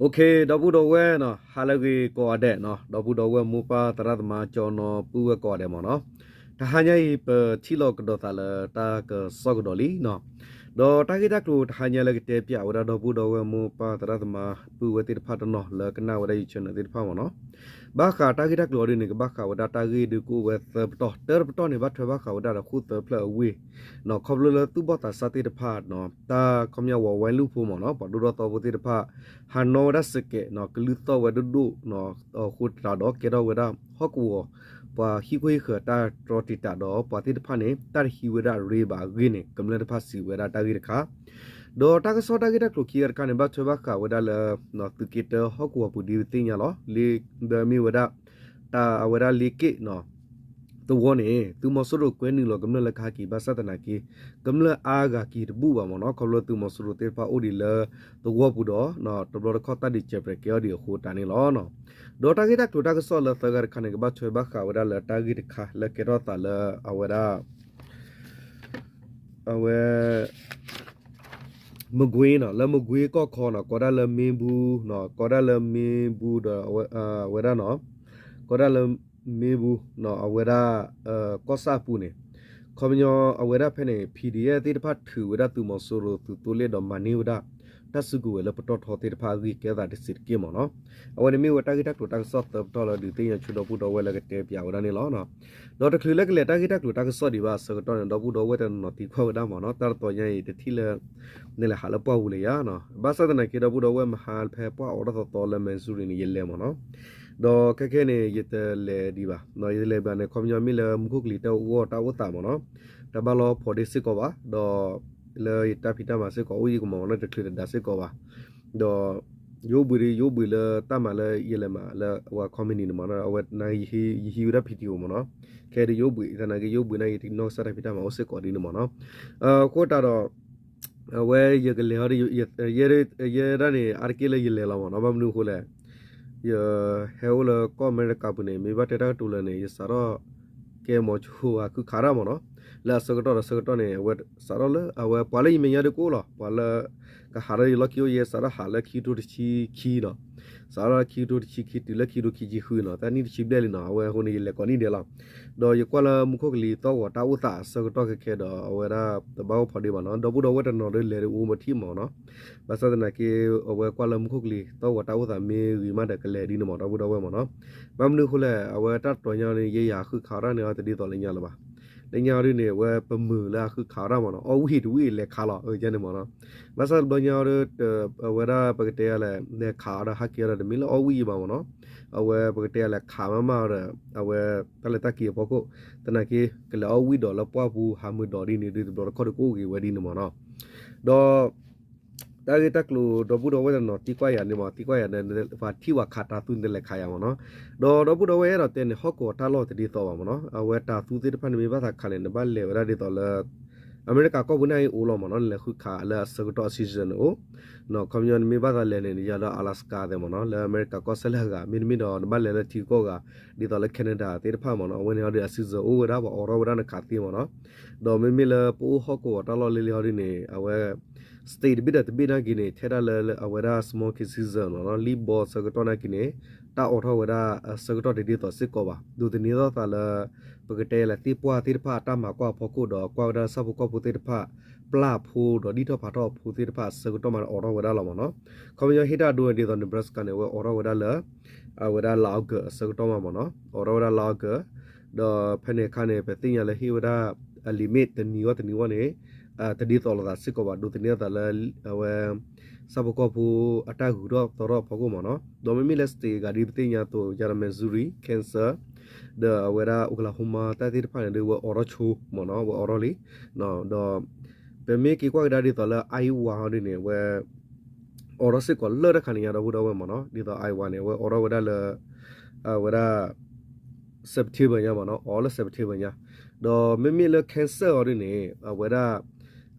ဒီပုၢ်ဒီဝဲၢ်နီၤ ဟါလၢအဂ့ၤကိးဂၤဒဲးနီၤ, ဒီပုၢ်ဒီဝဲၢ်မိၢ်ပၢ်သရၣ်သမါ ကၠီနီၤ ပုၢ်ဝဲၢ်ကိးဂၤဒဲးမ့ၢ်နီၤ, တဟါညါအံၤ ပထံၣ်လိာ်ကဒီးသးလၢတၢ်ကစီၣ်ကဒီးလံနီၤ, ဒီးတၢ်ဂ့ၢ်တၢ်ကျိၤတဟါညါလၢကတဲပၠးဝဲဒၣ်ဒီပုၢ်ဒီဝဲၢ်မိၢ်ပၢ်သရၣ်သမါ ပုၢ်ဝဲၢ်သ့ၣ်တဖၣ်တနီၤလၢကနၣ်ဝဲဒၣ်ယ channel သ့ၣ်တဖၣ်မ့ၢ်နီၤ, ဘၣ်ဃးတၢ်ဂ့ၢ်တၢ်ကျိၤအီၤဒ်န့ၣ် ကဘၣ်ဃးဝဲဒၣ်တၢ်ဂ့ၢ်ဒုးကအိၣ်ဝဲသၢပတီၢ်, တၢတပတီၢ်န့ၣ် ဘၣ်ထွဲဘၣ်ဃးဝဲဒၣ်ဒီးဃိၣ်သၢဖျၢၣ်အဝ့ၢ်နီၤ, ခီဖျိလၢသူၣ်ဘီၣ်သးစၢ်သ့ၣ်တဖၣ်နီၤ, တၢ်ခီပညီဝဲဝဲလူၢ်ဖိမ့ၢ်နီၤ, ပှၤဒိၣ်ထီၣ်သီဖိသ့ၣ်တဖၣ် ဟးနီၣ်ဝဲဒၣ်စကဲးနီၤ, ကလုၢ်သီၣ်ဝဲဒိၣ်ဒိၣ်နီၤ, အဃိသတးဒီးကဲထီၣ်ဝဲဒၣ်ဟီၣ်ကဝီၤ ပှၤဟံၣ်ခိၣ်ဟံၣ်ဃၢၤတၢ်တြီတံာ်တာ်ဒီး ပှၤသ့ၣ်တဖၣ်န့ၣ် တၢ်တဟံးဝဲဒၣ်ရ့ဘၣ်အဂ့ၢ်န့ၣ် ကမျၢၢ်တဖၣ်စံးဝဲဒၣ်တၢ်ဂ့ၢ်တခါ ဒီးတၢ်ကစီၣ်တၢ်ဂ့ၢ်တၢ်ကျိၤခံဂၤတခါန့ၣ် ဘၣ်ထွဲဘၣ်ဃးဝဲဒၣ်လၢ သုးက့တၢဟီၣ်ကဝီၤပူၤဒ်ပသ့ၣ်ညါလီၤ. လၢမ့ၢ်ဝဲဒၣ် တၢ်အဝဲဒၣ်လ့က့ၣ်နီၤ သဝီန့ၣ် သုးမီၤစိရိၤကွဲနုာ်လီၤကမျၢၢ်လၢကဟဲက့ၤ ဘၣ်ဆၣ်သနာ်က့ ကမျၢၢ်အါဂၤက့ၤတဘူၣ်ဘၣ်မ့ၢ်နီၤ, ခီဖျိသုးမီၤစိရိၤသ့ၣ်တဖၣ်အိၣ်ဒံးလၢသဝီပူၤဒီး တဘျီတခီၣ်တၢ်ဒုးစဲးပြဲးကဲအီၤဒံးအဃိတၢ်န့ၣ်လီၤ. ဒီးတၢ်ဂ့ၢ်တၢ်ကျိၤတၢ်ကစီၣ်လၢသၢဂၤတခါန့ၣ် ကဘၣ်ထွဲဘၣ်ဃးဝဲဒၣ်လၢတၢ်ဂ့ၢ်တခါလၢကဲထီၣ်သးလၢအဝဲဒၣ် အဝဲ မကွ့ၤနီၤ, လၢမကွ့ၤကီၢ်ခီနီၤ, ကီးဒၣ်လၢမ့ၢ်ဘူနီၤ, ကီးဒၣ်လၢမ့ၢ်ဘူဒီး အဝဲဒၣ်နီၤ, ကီးဒၣ်လၢမ့ၢ်ဘူနီၤ, အဝဲဒၣ် ကီၢ်ဆၣ်အပူၤန့ၣ်, ခီပညီအဝဲဒၣ်ဖဲန့ၣ် PDF သ့ၣ်တဖၣ်ထုးဝဲဒၣ်သုးမီၤစိရိၤသုးသိလ့ၣ်ဒီးမၤန့ၢ်ဝဲဒၣ် တၢ်စုကဝဲၤလၢပတီၢ်ထီသ့ၣ်တဖၣ်အဂ့ၢ်ကဲသးတစဲးတက့ၢ်မ့ၢ်နီၤ. အဝဲန့ၣ်မ့ၢ်ဝဲတၢ်ဂ့ၢ်တၢ်ကျိၤတၢ်ကစီၣ်သၢပတီၢ်လၢဒုးသ့ၣ်ညါဆူဒီပုၢ်ဒီဝဲၢ်လၢကတဲပၠးဝဲဒၣ်န့ၣ်လီၤ. ဒီးတချုးလၢကလဲၤတၢ်ဂ့ၢ်တၢ်ကျိၤတၢ်ကစီၣ်ဒံးဘၣ်အဆၢကတီၢ်န့ၣ် ဒီပုၢ်ဒီဝဲၢ်တနီၤနီၤသံကွၢ်ဝဲဒၣ်မ့ၢ်နီၤ, တၢ်တတီၤညါအံၤတထံၣ်လၢ နလဲၤဟးလၢပှၢ်ပူၤလၢၤဧါနီၤ, ဘၣ်ဆၣ်သနာ်က့ဒီပုၢ်ဒီဝဲၢ်မဟါဖဲပှၢ်အိးထီၣ်သီသီလၢ Missouri န့ၣ် ယလဲၤမ့ၢ်နီၤ, ဒီးခဲခဲန့ၣ် ယတလဲၤဒံးဘၣ်, ယတလဲၤဘၣ်န့ၣ် ခီပညီမ့ၢ်လၢမူခိၣ်ကလံၤတၢ်ဂီၢ်တၢ်အိၣ်သးမ့ၢ်နီၤ, တၢ်ဘၣ်လီၤဖီးဒ့စ့ၢ်ကီးဘၣ်, ဒီး လၢယတၢ်ဖံးတၢ်မၤစ့ၢ်ကီး အိၣ်ယံာ်ကမီၤနီၤ, တချုးတဒါစ့ၢ်ကီးဘၣ်, ဒီး ယအိၣ်ဘှံးဒီး ယအိၣ်ဘှံးလၢတၢ်မၤလၢယလဲၤမၤလၢအဝဲ company န့ၣ်မ့ၢ်နီၤ, အဝဲ ယဟံးဝဲဒၣ် P T O မ့ၢ်နီၤ, ခဲအံၤဒီးယအိၣ်ဘှံး သနာ်က့ယအိၣ်ဘှံးနာ်က့ နီၢ်ကစၢ်တၢ်ဖံးတၢ်မၤအိၣ်စ့ၢ်ကီးဒ်န့ၣ်မ့ၢ်နီၤ, အဃိသတးဒီး အဝဲယကလဲၤအီၤဒီး ယဲဒၣ်န့ၣ် အါတက့ၢ်လၢယလဲၤလီၤမ့ၢ်နီၤ, ဘၣ်မနုၤအဃိလဲၣ် ယဟဲအိၣ်လၢကီၢ်အမဲရကၤပူၤန့ၣ် မ့ၢ်ဘၣ်တဲတၢ်ကတိၤလၢာ်န့ၣ် ယစးထီၣ်ကဲမီၤဆိဂၤခုခးတၢ်မ့ၢ်နီၤ, လၢအဆၢကတီၢ်ဒီးဆၢကတီၢ်န့ၣ် အဝဲစးထီၣ်လၢ အဝဲပှၤလၢယမဲာ်ညါဒုးကအိၣ်လီၤ, ပှၤလၢ ကဟးထီၣ်ယလီၢ်ခံအိၣ် ယဲစးထီၣ်ဟးလၢခံကထိတဆံခံနီၤ, စးထီၣ်လၢခံကထိတဆံခံ တုၤလၢခံကထိခံဆံဃုနီၤ, တၢ်နံၣ်တဆံဘျဲၣ်လံနီၤ, အဝဲအဃိန့ၣ် ယလဲၤကိးနံၣ်ဒဲးလီၤ, ဒီးယကွၢ်လၢမူခိၣ်ကလံၤသီၣ်ဂီၤတၢ်အိၣ်သးအဆၢကတီၢ်ခဲခဲဒီး အဝဲဒၣ်တဘၣ်အိၣ်ဖီဒ့ဘၣ်နီၤ, ဒီပုၢ်ဒီဝဲၢ်တနီၤဒီးလဲၤဒုးအိၣ်မထံၣ်မ့ၢ်နီၤ, ဘၣ်ဆၣ်သနာ်က့ အဝဲကွၢ်လၢမူခိၣ်ကလံၤသီၣ်ဂီၤတၢ်အိၣ်သးမ့ၢ်ဂ့ၤမးဒီးကလဲၤဒ်န့ၣ်မ့ၢ် ဒီပုၢ်ဒီဝဲၢ်မ့ၢ်နီၤ, ဘၣ်မနုၤအဃိလဲၣ် အဝဲတၢ်တတီၤညါန့ၣ် ယဲယၤဃုခးအီၣ်တၢ်န့ၣ် အီၤတဒ်သိးလၢညါလၢၤဘၣ်, လၢညါအီၤဒ်န့ၣ် အဝဲပမုာ်လၢအဃုခးအီၣ်တၢ်မ့ၢ်နီၤ, အီၣ်ဝံၣ်တဝံၣ်လဲၤခးလီၤ အန့ၣ်မ့ၢ်နီၤ, ဘၣ်ဆၣ်တဘျီညါအီၤဒီး အဝဲဒၣ်ပကတဲလဲၣ် လဲၤခးအီၤဒီးဟးက့ၤအီၤဒီးတမ့ၢ်လၢအီၣ်ဝံၣ်ယံၤဘၣ်မ့ၢ်နီၤ, အဝဲပကတဲလဲၣ်ခးမးမးအီၤဒီး အဝဲတၢ်လဲၤတၢ်က့ၤအဖီခိၣ်, သနာ်က့ ကလဲၤအီၣ်ဝံၣ်ဒီးလၢပှၢ်ပူၤဟးမုာ်ဒီးဒ်န့ၣ်ဒီး တဘျီတခီၣ်ဒီးကအိၣ်ဂ့ၤဝဲဒ်န့ၣ်မ့ၢ်နီၤ, ဒီး တၢ်ဂ့ၢ်တၢ်ကျိၤ ဒီပုၢ်ဒီဝဲၢ်တနီၤသံကွၢ်ယၤန့ၣ်မ့ၢ် သံကွၢ်ယၤန့ၣ် ပှၤထံၣ်ဝဲခးတၢ်သူန့ၣ်လဲၤခးယၤမ့ၢ်နီၤ, ဒီးဒီပုၢ်ဒီဝဲၢ်အဲၣ်ဒိးတဲန့ၣ် ဟီၣ်ကဝီၤတၢ်လီၢ်တဒ်သိးဘၣ်မ့ၢ်နီၤ, အဝဲတၢ်သူသ့ၣ်တဖၣ်န့ၣ်မ့ၢ်ဘၣ်သးခးန့ၣ် နဘၣ်လဲၤဝဲဒၣ်ဒ်သိးလၢ အမဲရကၤကီၢ်ပူၤန့ၣ်အံၤအိၣ်လီၤမ့ၢ်နီၤ, နလဲၤဃုခးလၢအဆၢကတီၢ်အ season န့ၣ်အိၣ်, ခီပညီနမ့ၢ်ဘၣ်သးလဲၤန့ၣ် နယၤလၢ Alaska သ့ၣ်မ့ၢ်နီၤ, လၢအမဲရကၤကီၢ်စဲၣ်လၢအဂၤ, မ့တမ့ၢ်ဒီးနဘၣ်လဲၤလၢထံကီၢ်ဂၤ ဒ်သိးလၢ Canada သ့ၣ်တဖၣ်မ့ၢ်နီၤ, အဝဲန့ၣ်ဟီဒီးအ season အိၣ်ဝဲဒၣ် ပှၤအိးထီၣ်ဝဲဒၣ်နခးသ့မ့ၢ်နီၤ, ဒီးမ့မ့ၢ်လၢပအိၣ်ဟီၣ်ကဝီၤတၢ်လီၢ်လံလံဟီဒ်န့ၣ် အဝဲ state တဘ့ၣ်ဒီးတဘ့ၣ်နာ်က့န့ၣ် ထဲဒၣ်လၢအဝဲဒၣ် smoking season မ့ၢ်နီၤ, လံၣ်ဘီဆၢကတီၢ်နာ်က့န့ၣ် တၢ်အိးထီၣ်ဝဲဒၣ်အဆၢကတီၢ်တဒ်သိးစ့ၢ်ကီးဘၣ်, ဒိးသန့ၤထီၣ်သးလၢ ပကတဲလၢသ့ၣ်ပှၢ်သ့ၣ်တဖၣ်အတၢ်မၤကွၢ်အဖီခိၣ်ဒီး ကွၢ်ဝဲဒၣ်လၢဆၣ်ဖိကီၢ်ဖိသ့ၣ်တဖၣ် ပျၢ်ဖိဒီးဒံၣ်ထီၣ်ဖးထီၣ်အဖိသ့ၣ်တဖၣ်အဆၢကတီၢ်မးအိးထီၣ်ဝဲဒၣ်လီၤမ့ၢ်နီၤ, ခီပညီဟ့ၣ်တၢ်ဒိန့ၣ်ဒ်သိး Nebraska န့ၣ် အဝဲအိးထီၣ်ဝဲဒၣ်လၢ အဝဲဒၣ်လါအီကူးအဆၢကတီၢ်မးမ့ၢ်နီၤ, အိးထီၣ်ဝဲဒၣ်လါအီကူး, ဒီးဖဲန့ၣ်အခါန့ၣ် ပသ့ၣ်ညါလၢဟ့ၣ်ဝဲဒၣ် အ limit တနံၤဝဲတနံၤဝဲန့ၣ် တဒ်သိးလိာ်သးစ့ၢ်ကီးဘၣ်, ဒိးသန့ၤအသးလၢ အဝဲ ဆၣ်ဖိကီၢ်ဖိအတၢ်ဂုၤထီၣ်သီထီၣ်အဖီခိၣ်မ့ၢ်နီၤ, ဒီးမ့မ့ၢ်လၢ state အဂၤဒ်ပသ့ၣ်ညါအသိး ယၤဒီး Missouri, Kansas ဒီးအဝဲဒၣ် Oklahoma တၢ်သ့ၣ်တဖၣ်န့ၣ်ဒီး ဝဲအိးထီၣ်ဆိမ့ၢ်နီၤ, ဝဲအိးထီၣ်လံ, ဒီး ပမ့ၢ်က့ၤကွၢ်ကဒါဒ်သိးလၢ Iowa ဟီဒ်န့ၣ် အဝဲ အိးထီၣ်စ့ၢ်ကီးလၢတၢ်ခါန့ၣ်ညါ ဒီပုၢ်ဒီဝဲၢ်မ့ၢ်နီၤ, ဒ်သိး Iowa န့ၣ် အဝဲအိးထီၣ်ဝဲဒၣ်လၢ အဝဲဒၣ် September ညါမ့ၢ်နီၤ, အိးလၢ September ညါ, ဒီးမ့မ့ၢ်လၢ Kansas ဟီဒ်န့ၣ် အဝဲဒၣ်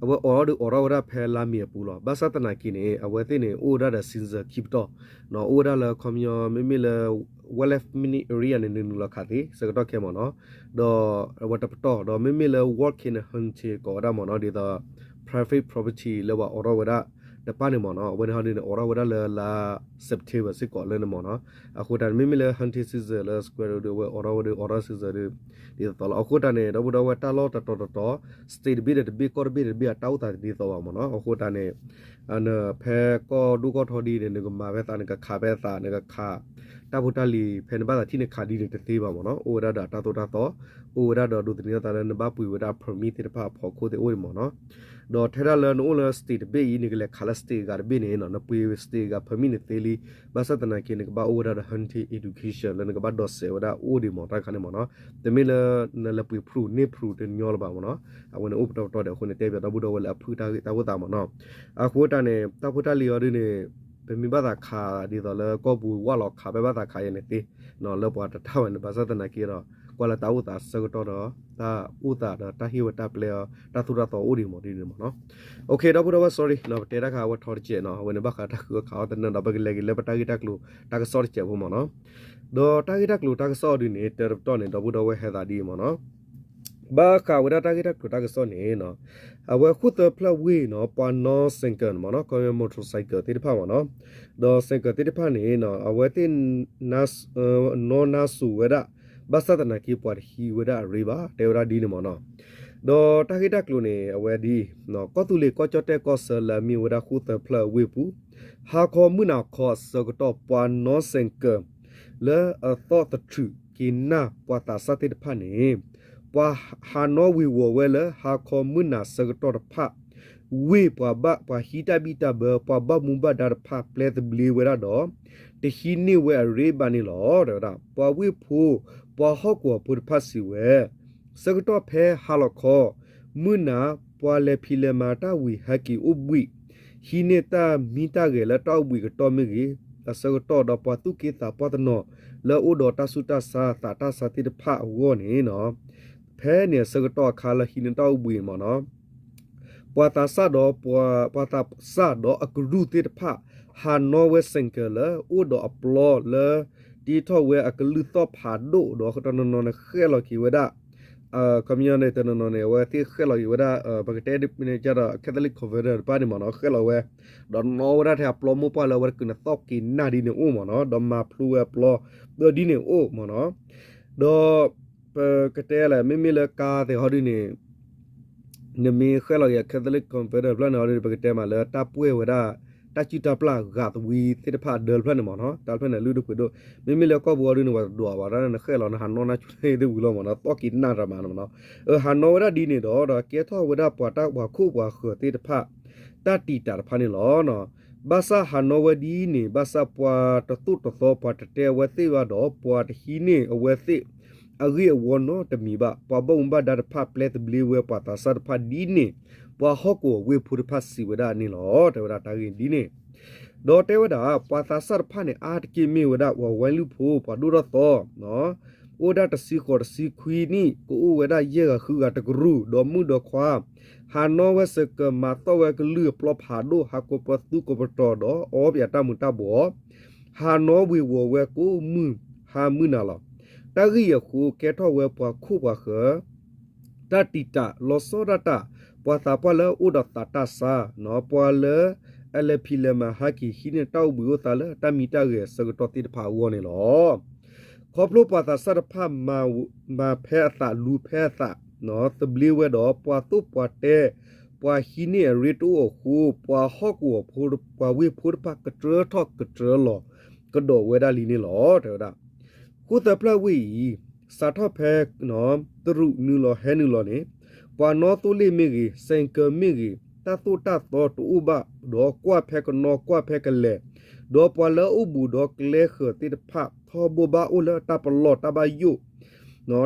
အဝဲအိးထီၣ်ဒီးအိးထီၣ်ဝဲဒၣ်ဖဲလါမ့ၤအပူၤလီၤ, ဘၣ်ဆၣ်သနာ်က့န့ၣ် အဝဲသ့ၣ်န့ၣ် အိၣ်ဝဲဒၣ်ဒီး season ခံပတီၢ်, အိၣ်ဝဲဒၣ်လၢခီပညီ မ့မ့ၢ်လၢ wildlife management area န့ၣ် နနုာ်လီၤခးသ့ဆၢကတီၢ်ခဲမ့ၢ်နီၤ, ဒီးအဝဲတပတီၢ်, ဒီးမ့မ့ၢ်လၢ volcano hunting ကိးဝဲဒၣ်မ့ၢ်နီၤ, ဒ်သိး private property လၢပှၤအိးထီၣ်ဝဲဒၣ် တပၢ်န့ၣ်မ့ၢ်နီၤ, အဝဲန့ၣ်ဟီဒုန့ၣ် အိးထီၣ်ဝဲဒၣ်လၢလါ September စ့ၢ်ကီးလၢန့ၣ်မ့ၢ်နီၤ. အဃိတၢ်န့ၣ် မ့မ့ၢ်လၢ hunting season လၢ squirrel ဒုး အဝဲအိးထီၣ်ဝဲဒၣ် autumn season ဒုး ဒ်သိးသိးလီၤ. အဃိတၢ်န့ၣ် ဒီပုၢ်ဒီဝဲၢ် တၢ်လီၢ်တတီၤတတီၤ state တဘ့ၣ်ဒီးတဘ့ၣ် ကီၢ်တဘ့ၣ်ဒီးတဘ့ၣ် အတၢ်အိၣ်သးတဒ်သိးဘၣ်မ့ၢ်နီၤ. အဃိတၢ်န့ၣ် ဖဲကီၢ်ဒိၣ်ကီၢ်ထီဒ်န့ၣ် နကမၤဖဲသး နကခးဖဲသး နကခး တၢ်ဖိတၢ်လံၤ ဖဲနဘၣ်သးထံၣ်နခးဒ်န့ၣ်တသ့ဘၣ်မ့ၢ်နီၤ. အိၣ်ဝဲဒၣ်ဒီးတၢ်သိၣ်တၢ်သီ, အိၣ်ဝဲဒၣ်ဒီးဒိးသန့ၤအသးလၢနဘၣ်ပှ့ၤဝဲဒၣ် permit သ့ၣ်တဖၣ်အဖီခိၣ်သ့ၣ်အိၣ်ဒံးမ့ၢ်နီၤ. ဒီးထဲဒၣ်လၢနအိၣ်လၢ state တဘ့ၣ်အံၤ နကလဲၤခးလၢ state ဂၤတဘ့ၣ်န့ၣ်နီၤ, နပှ့ၤ state ဂၤ permit န့ၣ်သ့လံ. ဘၣ်ဆၣ်သနာ်က့ နကဘၣ်အိၣ်ဝဲဒၣ်ဒီး hunting education လၢနကဘၣ်ဒိးစဲးဝဲဒၣ်အိၣ်ဒံးမ့ၢ်တၢ်တခါန့ၣ်မ့ၢ်နီၤ. တမ့ၢ်လၢ နလဲၤပှ့ၤဖရူးန့ၢ်ဖရူးတညီလၢၤဘၣ်မ့ၢ်နီၤ. အဝဲန့ၣ်အိၣ်ပတီၢ်ပတီၢ်ဒီး အဃိန့ၣ်တဲပၠးဒီပုၢ်ဒီဝဲၢ်လၢအဖုၣ်တၢ်ဂ့ၢ်တၢ်အိၣ်သးမ့ၢ်နီၤ. အဃိတၢ်န့ၣ် တၢ်ဖိတၢ်လံၤအီၤဒုန့ၣ် ပမ့ၢ်ဘၣ်သးခးဒ်သိးလၢကီၢ်ပူၤဝၣ်လီၤ ခးဖဲဘၣ်သးခးယဲန့ၣ်သ့ လၢပှၤတထၣ်ဝဲန့ၣ် ဘၣ်ဆၣ်သနာ်က့ဒီး ကွၢ်လၢတၢ်အိၣ်သးဆၢကတီၢ်ဒီး တၢ်အိၣ်သးဒီးတၢ်ဟ့ၣ်ဝဲတၢ်ပျဲအီၤ တၢ်သိၣ်တၢ်သီအိၣ်ဒံးမ့ၢ်ဒ်န့ၣ်မ့ၢ်နီၤ. ဒီပုၢ်ဒီဝဲၢ် sorry ပတဲတၢ်ခါအဝဲထီတစဲးနီၤ, အဝဲန့ၣ်ဘၣ်ဃးတၢ်ဃုအီၣ်ခးအီၣ်တနၢၤဒီး ပကလဲၤက့ၤလၢပတၢ်ဂ့ၢ်တၢ်ကျိၤတၢ်ကစီၣ်တစဲးဖိမ့ၢ်နီၤ. ဒီးတၢ်ဂ့ၢ်တၢ်ကျိၤတၢ်ကစီၣ်အီၤဒုန့ၣ် တၢတပတီၢ်န့ၣ် ဒီပုၢ်ဒီဝဲၢ်ဟဲသးဒ်အံၤမ့ၢ်နီၤ. ဘၣ်ဃးဝဲဒၣ်တၢ်ဂ့ၢ်တၢ်ကျိၤတၢ်ကစီၣ်န့ၣ် အဝဲဃိၣ်သၢဖျၢၣ်ဝ့ၢ်နီၤ ပှၤနီၣ် ဆိုင်ကယ် မ့ၢ်နီၤ, ခီ motorcycle သ့ၣ်တဖၣ်မ့ၢ်နီၤ, ဒီး ဆိုင်ကယ် သ့ၣ်တဖၣ်န့ၣ် အဝဲသ့ၣ် နီၣ်နါစိၤဝဲဒၣ် ဘၣ်ဆၣ်သနာ်က့ ပှၤတဟံးဝဲဒၣ်အရ့ဘၣ် တဲဝဲဒၣ်ဒ်န့ၣ်မ့ၢ်နီၤ. ဒီးတၢ်ဂ့ၢ်တၢ်ကျိၤန့ၣ် အဝဲဒ် ကီၢ်သူလ့ၤကီၢ်ကၠီၣ်တဲၣ်ကီၢ်ဆၢလၢအမ့ၢ်ဝဲဒၣ်ဃိၣ်သၢဖျၢၣ်အဝ့ၢ်ပူၤ ဟါခီမုၢ်နၤခီအဆၢကတီၢ် ပှၤနီၣ် ဆိုင်ကယ် လၢအသီၣ်သထြုးက့ၤနၢ်ပှၤသးစၢ်သ့ၣ်တဖၣ်န့ၣ် ပှၤဟးနီၣ်ဝ့ၤဝီၤဝဲလၢဟါခီမုၢ်နၤဆၢကတီၢ်တဖၣ် ဝ့ၢ်ပှၤဘၣ်ပှၤဟံးတၢ်ဘံၣ်တၢ်ဘၢ ပှၤဘၣ်မူဘၣ်ဒါတဖၣ် ပျဲသဘျ့ဝဲဒၣ်ဒီး တဟံးန့ၢ်ဝဲအရ့ဘၣ်န့ၣ်လီၤ တဲဝဲဒၣ်. ပှၤဝ့ၢ်ဖိ ပှၤဟီၣ်ကဝီၤဖိတဖၣ်စံးဝဲ ဆၢကတီၢ်ဖဲဟါလီၤခီ မုၢ်နၤ ပှၤလဲၤဖံးလဲၤမၤတၢ်ဝံၤ ဟဲက့ၤအိၣ်ဘှံး ဟံးန့ၢ်တၢ်မံတၢ်ဂဲၤလၢတၢ်အိၣ်ဘှံးကတီၢ်မ့ၢ်ဂ့ၤ အဆၢကတီၢ်ဒီးပှၤသူၣ်က့သးပှၢ်တနီၤ လၢအအိၣ်ဒီးတၢ်ဆူးတၢ်ဆါသးတၢ်ဆါသ့ၣ်တဖၣ်အဂီၢ်န့ၣ် ဖဲန့ၣ်အဆၢကတီၢ်အခါလၢဟံးန့ၢ်တၢ်အိၣ်ဘှံးမ့ၢ်နီၤ ပှၤသးစၢ်ဒီး ပှၤသးစၢ်ဒီးအကရူၢ်သ့ၣ်တဖၣ် ဟးနီၣ်ဝဲ ဆိုင်ကယ် လၢအိၣ်ဒီးအပျီလၢ တ့ထီၣ်ဝဲအကလုၢ်သီၣ်ဖးဒိၣ်ဒီး တနီၤနီၤန့ၣ်ဃဲၣ်လီၤက့ၤဝဲဒၣ် ခီပညီန့ၣ် တနီၤနီၤန့ၣ် အဝဲသ့ၣ်ဃဲၣ်လီၤက့ၤဝဲဒၣ် ပကတဲဒ် Catholic convent တဖၣ်န့ၣ်မ့ၢ်နီၤ ဃဲၣ်လီၤဝဲ ဒီးနီၣ်ဝဲဒၣ်ထဲအပျီမိၢ်ပှၢ်လၢအဝဲတကုးန့ၣ်သီၣ်က့ၤနၢ်ဒ်န့ၣ်အိၣ်မ့ၢ်နီၤ ဒီးမၤဖျိဝဲအပျီ ဒီးဒ်န့ၣ်အိၣ်မ့ၢ်နီၤ ဒီး ပကတဲလဲၣ် မ့မ့ၢ်လၢကါသ့ၣ်ဟီဒ်န့ၣ် နမ့ၢ်ဃဲၣ်လီၤက့ၤ Catholic convent တဖျၢၣ်န့ၣ်ဟီဒ်န့ၣ် ပကတဲမးလၢတၢ်ပှဲၢ်ဝဲဒၣ် တၢ်စုၣ်တၢ်ပျၢ်ဂာ်သဝံသ့ၣ်တဖၣ်အဒၢတဖျၢၣ်န့ၣ်မ့ၢ်နီၤ တၢ်တဖျၢၣ်န့ၣ် လုၢ်ဒိၣ်ပှ့ၤဒိၣ် မ့မ့ၢ်လၢကီၢ်ပူၤဟီဒ်န့ၣ် ပှၤတဒွးဘၣ်တၢ်န့ၣ် နဃဲၣ်လီၤ နဟးနီၣ်နၢ်ကၠိန့ၣ်သ့ၣ်ဝံၤလီၤမ့ၢ်နီၤ သီၣ်က့ၤနၢ်တၢ်မးန့ၣ်မ့ၢ်နီၤ ဟးနီၣ်ဝဲဒၣ်ဒ်န့ၣ်ဒီး ဒီးကဲထီၣ်ဝဲဒၣ်ပှၤတၢ်ပှၤခိၣ်ပှၤဃၢၤသ့ၣ်တဖၣ် တၢ်တံာ်တာ်တဖၣ်န့ၣ်လီၤ. ဘၣ်ဆၣ်ဟးနီၣ်ဝဲဒ်န့ၣ် ဘၣ်ဆၣ်ပှၤတသိၣ်တသီ ပှၤတတဲအဝဲသ့ၣ်ဘၣ်ဒီး ပှၤတဟံးန့ၢ်အဝဲသ့ၣ် အဂ့ၢ်အဝီနီတမံၤဘၣ်. ပှၤဘၣ်မူဘၣ်ဒါတဖၣ် ပျဲသဘျ့ဝဲပှၤသးစၢ်တဖၣ်ဒ်န့ၣ် ပှၤဟီၣ်ကဝီၤဝ့ၢ်ဖိတဖၣ်စံးဝဲဒၣ်န့ၣ်လီၤ. တဲဝဲဒၣ်တၢ်ဂ့ၢ်ဒ်န့ၣ် ဒီးတဲဝဲဒၣ် ပှၤသးစၢ်တဖၣ်န့ၣ် အါတက့ၢ်မ့ၢ်ဝဲဒၣ် ပှၤဝဲလုၢ်ဖိ ပှၤဒိၣ်ထီၣ်သီ အိၣ်ဒၣ်တဆံဃိးတဆံခွံနံၣ် ကအိၣ်ဝဲဒၣ်ယဲၢ်ဂၤဃုဂၤတကရူၢ် ဒီးမုၣ်ဒီးခွါ ဟးနီၣ်ဝဲ ဆိုင်ကယ် မၤသီၣ်ဝဲကလုၢ်အပျီဖးဒိၣ် ဟးကိးပသူကိးပတီၤဒီးအီပၠးတၢ်မူၤတၢ်ဘှီး ဟးနီၣ်ဝ့ၤဝီၤဝဲကိးမုၢ်ဟါမုၢ်နၤလီၤ. တၢ်ဂ့ၢ်အံၤအဃိ ကဲထီၣ်ဝဲပှၤခိၣ်ပှၤဃၢၤ တၢ်တံာ်တာ်လီၤဆီဒၣ်တၢ် ပှၤသးပှၢ်လၢအအိၣ်ဒီးသးတၢ်ဆါ ပှၤလၢအလဲၤဖံးလဲၤမၤဟဲက့ၤဟံးန့ၢ်တၢ်အိၣ်ဘှံးအိၣ်သါလၢတၢ်မံတၢ်ဂဲၤအဆၢကတီၢ်သ့ၣ်တဖၣ်အဂီၢ်န့ၣ်လီၤ. ခီဖျိပှၤသးစၢ်တဖၣ် မၤဖဲအသးလူၤဖဲအသး သဘျ့ဝဲဒီး ပှၤသိၣ်ပှၤတဲ ပှၤဟံးန့ၢ်အရ့တအိၣ်အဃိ ပှၤဟီၣ်ကဝီၤဖိ ပှၤဝ့ၢ်ဖိတဖၣ် ကတြၢထီၣ်ကတြၢလီၤကဒီးဝဲဒၣ်လံန့ၣ်လီၤ. တဲဝဲဒၣ် ဃိၣ်သၢဖျၢၣ်ဝ့ၢ်အံၤ စးထီၣ်ဖဲ တရူးနုာ်လီၤဟဲနုာ်လီၤန့ၣ် ပှၤနီၣ်သိလ့ၣ်မ့ၢ်ဂ့ၤ ဆိုင်ကယ် မ့ၢ်ဂ့ၤ တၢ်သိၣ်တၢ်သီတအိၣ်ဘၣ်ဒီး ကွၢ်ဖဲကနီကွၢ်ဖဲကလဲၤ ဒီးပှၤလၢအအိၣ်ဘူးဒီးကျဲဃၢၤသ့ၣ်တဖၣ် ထီဘိဘၣ်အိၣ်လၢတၢ်ပလီၢ်တၢ်ဘၣ်ယိၣ်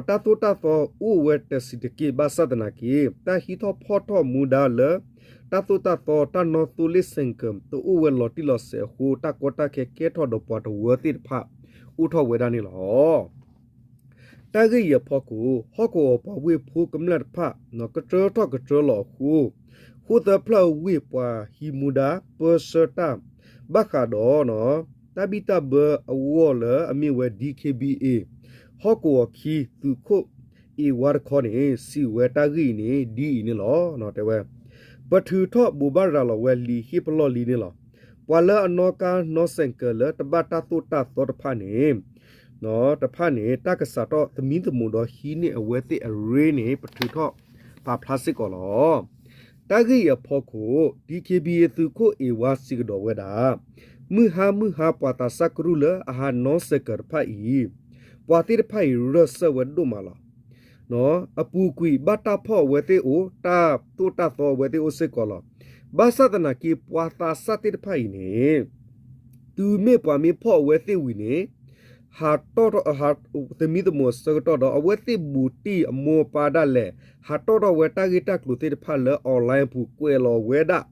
တၢ်သိၣ်တၢ်သီအိၣ်ဝဲတဆံးတက့ၢ် ဘၣ်ဆၣ်သနာ်က့ တၢ်ဟံးထီၣ်ဖီၣ်ထီၣ်မူဒါလၢ တၢ်သိၣ်တၢ်သီ တၢ်နီၣ်သိလ့ၣ် ဆိုင်ကယ် တအိၣ်ဝဲလီၤတံၢ်လီၤဆဲးအဃိ တၢ်ကီတၢ်ခဲကဲထီၣ်ဒီးပှၤတဝၢသ့ၣ်တဖၣ် အိၣ်ထီၣ်ဝဲဒၣ်န့ၣ်လီၤ. တၢ်ဂ့ၢ်အံၤအဖီခိၣ် ဟီၣ်ကဝီၤပှၤဝ့ၢ်ဖိကမျၢၢ်တဖၣ် ကတြၢထီၣ်ကတြၢလီၤအဃိ ဃိၣ်သၢဖျၢၣ်ဝ့ၢ်ပှၤဟံးမူဒါ ပၢဆှၢတၢ် ဘၣ်ဃးဒီး တၢ်ဘံၣ်တၢ်ဘၢအဂီၢ်လၢအမ့ၢ်ဝဲ DKBA ဟီၣ်ကဝီၤခံသုးခိၣ်အ့ၣ်ဝါတခီန့ၣ် စံးဝဲတၢ်ဂ့ၢ်အံၤန့ၣ် ဒ်အံၤန့ၣ်လီၤ. တဲဝဲ ပထုးထီၣ်ဘိးဘၣ်ရၤလီၤဝဲလံာ်ဟ့ၣ်ပလီၢ်လံန့ၣ်လီၤ. ပှၤလၢအနီၣ်ကါနီၣ်စဲးကၢလၢတဘၣ်တၢ်သိၣ်တၢ်သီတဖၣ်န့ၣ် တဖၣ်န့ၣ် တၢ်ကစးထီၣ်သမံသမိးဒီးဟံးန့ၢ်အဝဲသ့ၣ်အရ့န့ၣ် ပထုးထီၣ်ပာ်ဖျါစ့ၢ်ကီးလီၤ. တၢ်ဂ့ၢ်အံၤအဖီခိၣ် ဒီး ကၠ့ဘံၣ်အသုးခိၣ်အ့ဝါစံးကဒီးဝဲဒၣ်, မုၢ်ဟါမုၢ်ဟါပှၤသးစၢ်ကရူၢ်လၢအဟးနီၣ်စဲးကၢတဖၣ်အံၤ, ပှၤသ့ၣ်တဖၣ်အံၤရၢၢ်စၢၢ်ဝဲဒိၣ်မးလီၤ. အပူၤကွံာ်ဘၣ်တၢ်ဖီၣ်အဝဲသ့ၣ်အိၣ်, တၢ်သိၣ်တၢ်သီအဝဲသ့ၣ်အိၣ်စ့ၢ်ကီးလီၤ. ဘၣ်ဆၣ်သနာ်က့ ပှၤသးစၢ်သ့ၣ်တဖၣ်အံၤန့ၣ် တုၤမ့ၢ်ပှၤမ့ၢ်ဖီၣ်အဝဲသ့ၣ်ဝံၤန့ၣ် ဟးထီၣ် သမံသမိးအဆၢကတီၢ်ဒီး အဝဲသ့ၣ်ဘူးတံၢ်အမိၢ်အပၢ်ဒၣ်လဲာ် ဟးထီၣ်ထီၣ်ဝဲတၢ်ဂ့ၢ်တၢ်ကျိၤသ့ၣ်တဖၣ်လၢ online အပူၤ ကွဲးလီၤဝဲဒၣ်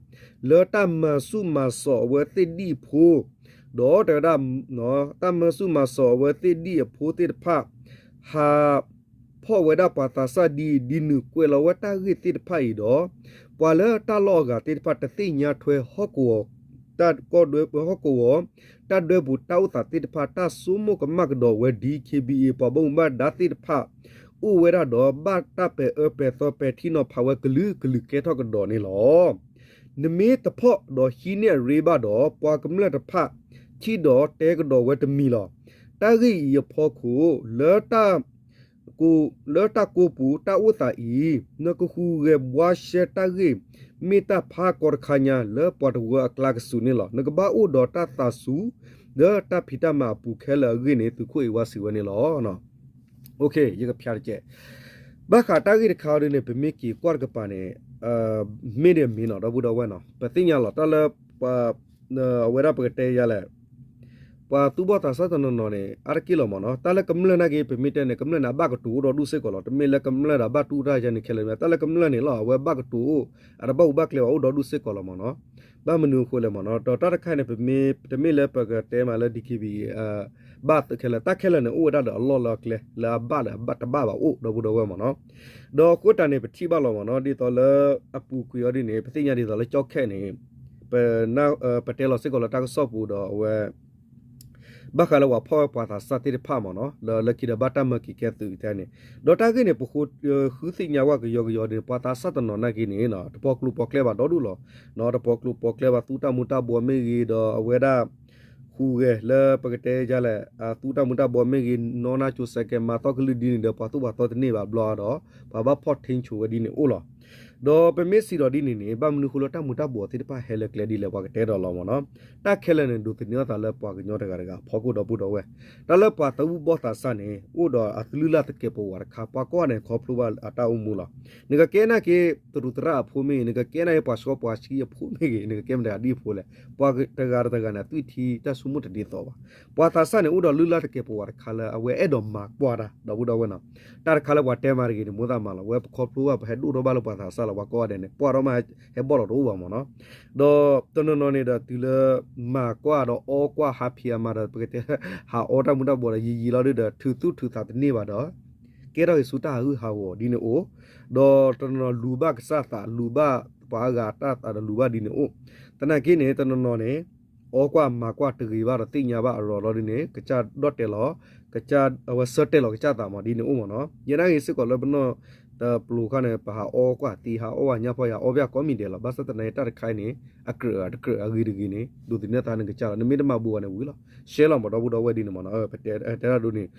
လၢတၢ်မၤဆူၣ်မၤစိးအဝဲသ့ၣ်ဒ်အဖိ ဒီးတဲဝဲဒၣ် တၢ်မၤဆူၣ်မၤစိးအဝဲသ့ၣ်ဒ်အဖိသ့ၣ်တဖၣ် ဟးဖီၣ်ဝဲဒၣ်ပှၤသးစၢ်ဒ်အံၤဒ်နုၤ ကွဲးလီၤဝဲတၢ်ဂ့ၢ်သ့ၣ်တဖၣ်အံၤဒီး ပှၤလၢတၢ်လီၢ်အဂၤသ့ၣ်တဖၣ် တသ့ၣ်ညါထွဲဟီၣ်ကဝီၤ တၢ်ကီၢ်ဒွဲ ဟီၣ်ကဝီၤ တၢ်ဒွဲပူၤတၢ်အိၣ်သးသ့ၣ်တဖၣ် တၢ်ဆိကမိၣ်ကမၣ်ကဒီးဝဲ ဒီး ကၠ့ဘံၣ်အ့ ပှၤဘၣ်မူဘၣ်ဒါသ့ၣ်တဖၣ် အိၣ်ဝဲဒၣ်ဒီး ဘၣ်တၢ်ပဲာ်အၢပဲာ်သီပဲာ်ထံနီၤဖးဝဲကလုာ်ကလုာ်ကဲထီၣ်ကဒီးန့ၣ်လီၤ. နမ့ၢ်တဖီၣ်ဒီးဟံးန့ၢ်အရ့ဘၣ်ဒီး ပှၤကမျၢၢ်တဖၣ် ထံၣ်ဒီးတဲကဒီးဝဲတမံၤလီၤ. တၢ်ဂ့ၢ်အံၤအဖီခိၣ် လၢတၢ်ကိးပူၤတၢ်အိၣ်သးအံၤ နကဟူးဂဲၤဘှါရှဲတၢ်ဂ့ၢ် မ့ၢ်တၢ်ဖးကီတခါညါလၢပှၤတဝၢအကျါကစုာ်န့ၣ်လီၤ. နကဘၣ်အိၣ်ဒီးတၢ်သးစူၤ လၢတၢ်ဖံးတၢ်မၤအပူၤခဲလၢာ်အဂ့ၢ်န့ၣ် သုးခိၣ်အ့ဝါစံးဝဲန့ၣ်လီၤ. ယကဖျါတကဲး ဘၣ်ဃးတၢ်ဂ့ၢ်တခါအံၤဒ်န့ၣ် ပမ့ၢ်က့ၤကွၢ်တကပၤန့ၣ် မ့ၢ်ဒီးမ့ၢ်နီၤ ဒီပုၢ်ဒီဝဲၢ်နီၤ ပသ့ၣ်ညါလီၤ တၢ်လၢ အဝဲဒၣ်ပကတဲယၤလဲၣ် ပှၤသူၣ်ဘီၣ်သးစၢ်တနီၤနီၤန့ၣ် အါတက့ၢ်လီၤမ့ၢ်နီၤ တၢ်လၢကမျၢၢ်နာ်က့ ပမ့ၢ်တဲန့ၣ် ကမျၢၢ်န့ၣ် အဘၣ်ကတိၤအိၣ်ဒီးဒူၣ်စ့ၢ်ကီးလီၤ. တမ့ၢ်လၢကမျၢၢ်ဒီးဘၣ်တူၢ်တၢ်ယါန့ၣ်ခဲလၢာ်မ့ၢ် တၢ်လၢကမျၢၢ်န့ၣ်လီၤ အဝဲဘၣ်ကတိၤအိၣ် အတဘၣ်အူဘၣ်ကျဲဘၣ်အိၣ်ဒီးဒူၣ်စ့ၢ်ကီးလီၤမ့ၢ်နီၤ. ဘၣ်မနုၤအဃိလဲၣ်မ့ၢ်နီၤ ဒီးတၢ်တခါန့ၣ် ပမ့ၢ် တမ့ၢ်လၢပကတဲမးလၢ ဒီး ကၠ့ဘံၣ်အ့ ဘၣ်သုးခဲလၢာ် တၢ်ခဲလၢာ်န့ၣ် အိၣ်ဝဲဒၣ်ဒီးအလီၢ်လၢအကျဲ လၢအဘၣ်ဒီးတဘၣ်ဘၣ်အိၣ် ဒီပုၢ်ဒီဝဲၢ်မ့ၢ်နီၤ. ဒီးအဃိတၢ်န့ၣ် ပထံၣ်ဘၣ်လီၤမ့ၢ်နီၤ ဒ်သိးလၢအပူၤကွံာ်အီၤဒ်န့ၣ် ပသ့ၣ်ညါဒ်သိးလၢကၠီၣ်ခဲန့ၣ် ပ ပတဲလီၤစ့ၢ်ကီးလၢတၢ်ကစီၣ်ပူၤဒီးအဝဲ ဘၣ်ဃးလၢပှၤဖီၣ်ဝဲပှၤသးစၢ်သ့ၣ်တဖၣ်မ့ၢ်နီၤ လၢလၢခံဒီးဘၣ်တၢ်မၤက့ၤကဲသုးတဲန့ၣ် ဒီးတၢ်ဂ့ၢ်န့ၣ် ပဃုသ့ၣ်ညါဝဲကယီကယီဒ်န့ၣ် ပှၤသးစၢ်တနီၤနာ်က့န့ၣ် တပိာ်ကျိၤပိာ်ကျဲဘၣ်ဒီဒူၣ်လီၤ. တပိာ်ကျိၤပိာ်ကျဲဘၣ် သူတၢ်မူၤတၢ်ဘှီးမ့ၢ်ဂ့ၤဒီးအဝဲဒၣ် ဟူးဂဲၤလၢပကတဲယၤလဲၣ် သူတၢ်မူၤတၢ်ဘှီးမ့ၢ်ဂ့ၤ နီၣ်နၢ်ကၠိၤစဲးကဲး မၤသီကလုၢ်ဒ်န့ၣ်ဒီး ပှၤသူၣ်ပှၤသီတန့ၢ်ဘၣ်ဘျီဒီး ပှၤဘၣ်ဖီၣ်ထ့ဆိဝဲဒ်န့ၣ်အိၣ်လီၤ. ဒီးပမ့ၢ်စံးဒီးဒ်န့ၣ်န့ၣ် ဘၣ်မနုၤဃိလၢတၢ်မူၤတၢ်ဘှီးသ့ၣ်တဖၣ်ဟဲလၢကျဲဒ်လဲၣ် ပှၤကတဲဒီးလီၤမ့ၢ်နီၤ. တၢ်ခဲလၢာ်န့ၣ် ဒိးသန့ၤအသးလၢပှၤကညီတဂၤတဂၤအဖီခိၣ် ဒီပုၢ်ဒီဝဲၢ် တၢ်လၢပှၤသူၣ်ဘီၣ်သးစၢ်န့ၣ် အိၣ်ဒီးအကလုၢ်လၢ်သကဲးပဝးတခါ ပှၤကိးဂၤန့ၣ် ခီဖျိဘၣ်အတၢ်အိၣ်မူလီၤ. နကကဲနာ်က့ သရူးသရၣ်အဖိမ့ၢ်ဂ့ၤ နကကဲနာ်က့ ပှၤစီပှၤဆှံအဖိမ့ၢ်ဂ့ၤ နကကဲမတၤဒ်အဖိလဲၣ် ပှၤတဂၤတဂၤန့ၣ် အသွံၣ်ထံတၢ်ဆိကမိၣ်တဒ်သိးဘၣ်. ပှၤသးစၢ်န့ၣ် အိၣ်ဒီးလုၢ်လၢ်သကဲးပဝးတခါလၢအဝဲအဲၣ်ဒိးမၤကွၢ်တၢ် ဒီပုၢ်ဒီဝဲၢ်နီၤ. တၢ်တခါလၢပှၤတဲမၤတဂ့ၤန့ၣ် မိၣ်သးမၤလီၤ ဝဲပခီဖျိဘၣ် ပဟဲဒိၣ်ထီၣ်ဘၣ်လၢပှၤသးစၢ်လီၤ ပှၤကိးဂၤဒဲးန့ၣ် ပှၢ်ထီၣ်မးဟဲဘီၣ်လီၤတအိၣ်ဘၣ်မ့ၢ်နီၤ. ဒီးတနီၤနီၤန့ၣ်ဒီး တုၤလၢမၤကွၢ်ဒီးအီကွၢ်ဟးဖံးအမၤဒီး ပကတဲ ဟးအီတၢ်မူၤတၢ်ဘှီးဒီး ယံာ်ယံာ်လီၤဒုဒီး ထုးသူၣ်ထုးသးတန့ၢ်ဘၣ်ဒီး ကဲထီၣ်က့ၤဆူတၢ်ဟးဂူာ်ဟးဂီၤဒ်န့ၣ်အိၣ်, ဒီးတနီၤနီၤလူၤဘၣ်ကစၢ်သး လူၤဘၣ်ပှၤအါဂၤတၢ်သးဒီးလူၤဘၣ်ဒ်န့ၣ်အိၣ်, သနာ်က့န့ၣ် တနီၤနီၤန့ၣ် အီကွၢ်မၤကွၢ်တဂ့ၤဘၣ်ဒီးသ့ၣ်ညါဘၣ်အလီၢ်လီၤဒ်န့ၣ် ကစၢ်ဒီၣ်တဲာ်လီၤ, ကစၢ်အဝဲဆၢတဲာ်လီၤကစၢ်သးမးဒ်န့ၣ်အိၣ်မ့ၢ်နီၤ. ယဲဒၣ်ဂ့ၤစ့ၢ်ကီးလၢပနီၢ်တပျိၤခါန့ၣ် ပဟးအီကွၢ်သ့ ဟးအီဝဲညါဖီယၤ အီဘၣ်ကိးမံၤဒဲးလီၤ. ဘၣ်ဆၣ်သနာ်က့တၢ်တခါအံၤန့ၣ် အကြၢးတကြၢးအဂ့ၤတဂ့ၤန့ၣ် ဒိးသန့ၤသးနကစၢ်လီၤ. နမ့ၢ်တမၤဘူးဘၣ်န့ၣ်ဝံၤလီၤ. ရှဲလီၤမး ဒီပုၢ်ဒီဝဲၢ်ဒ်န့ၣ်မ့ၢ်နီၤ ပတဲတၢ်ဒိးန့ၣ်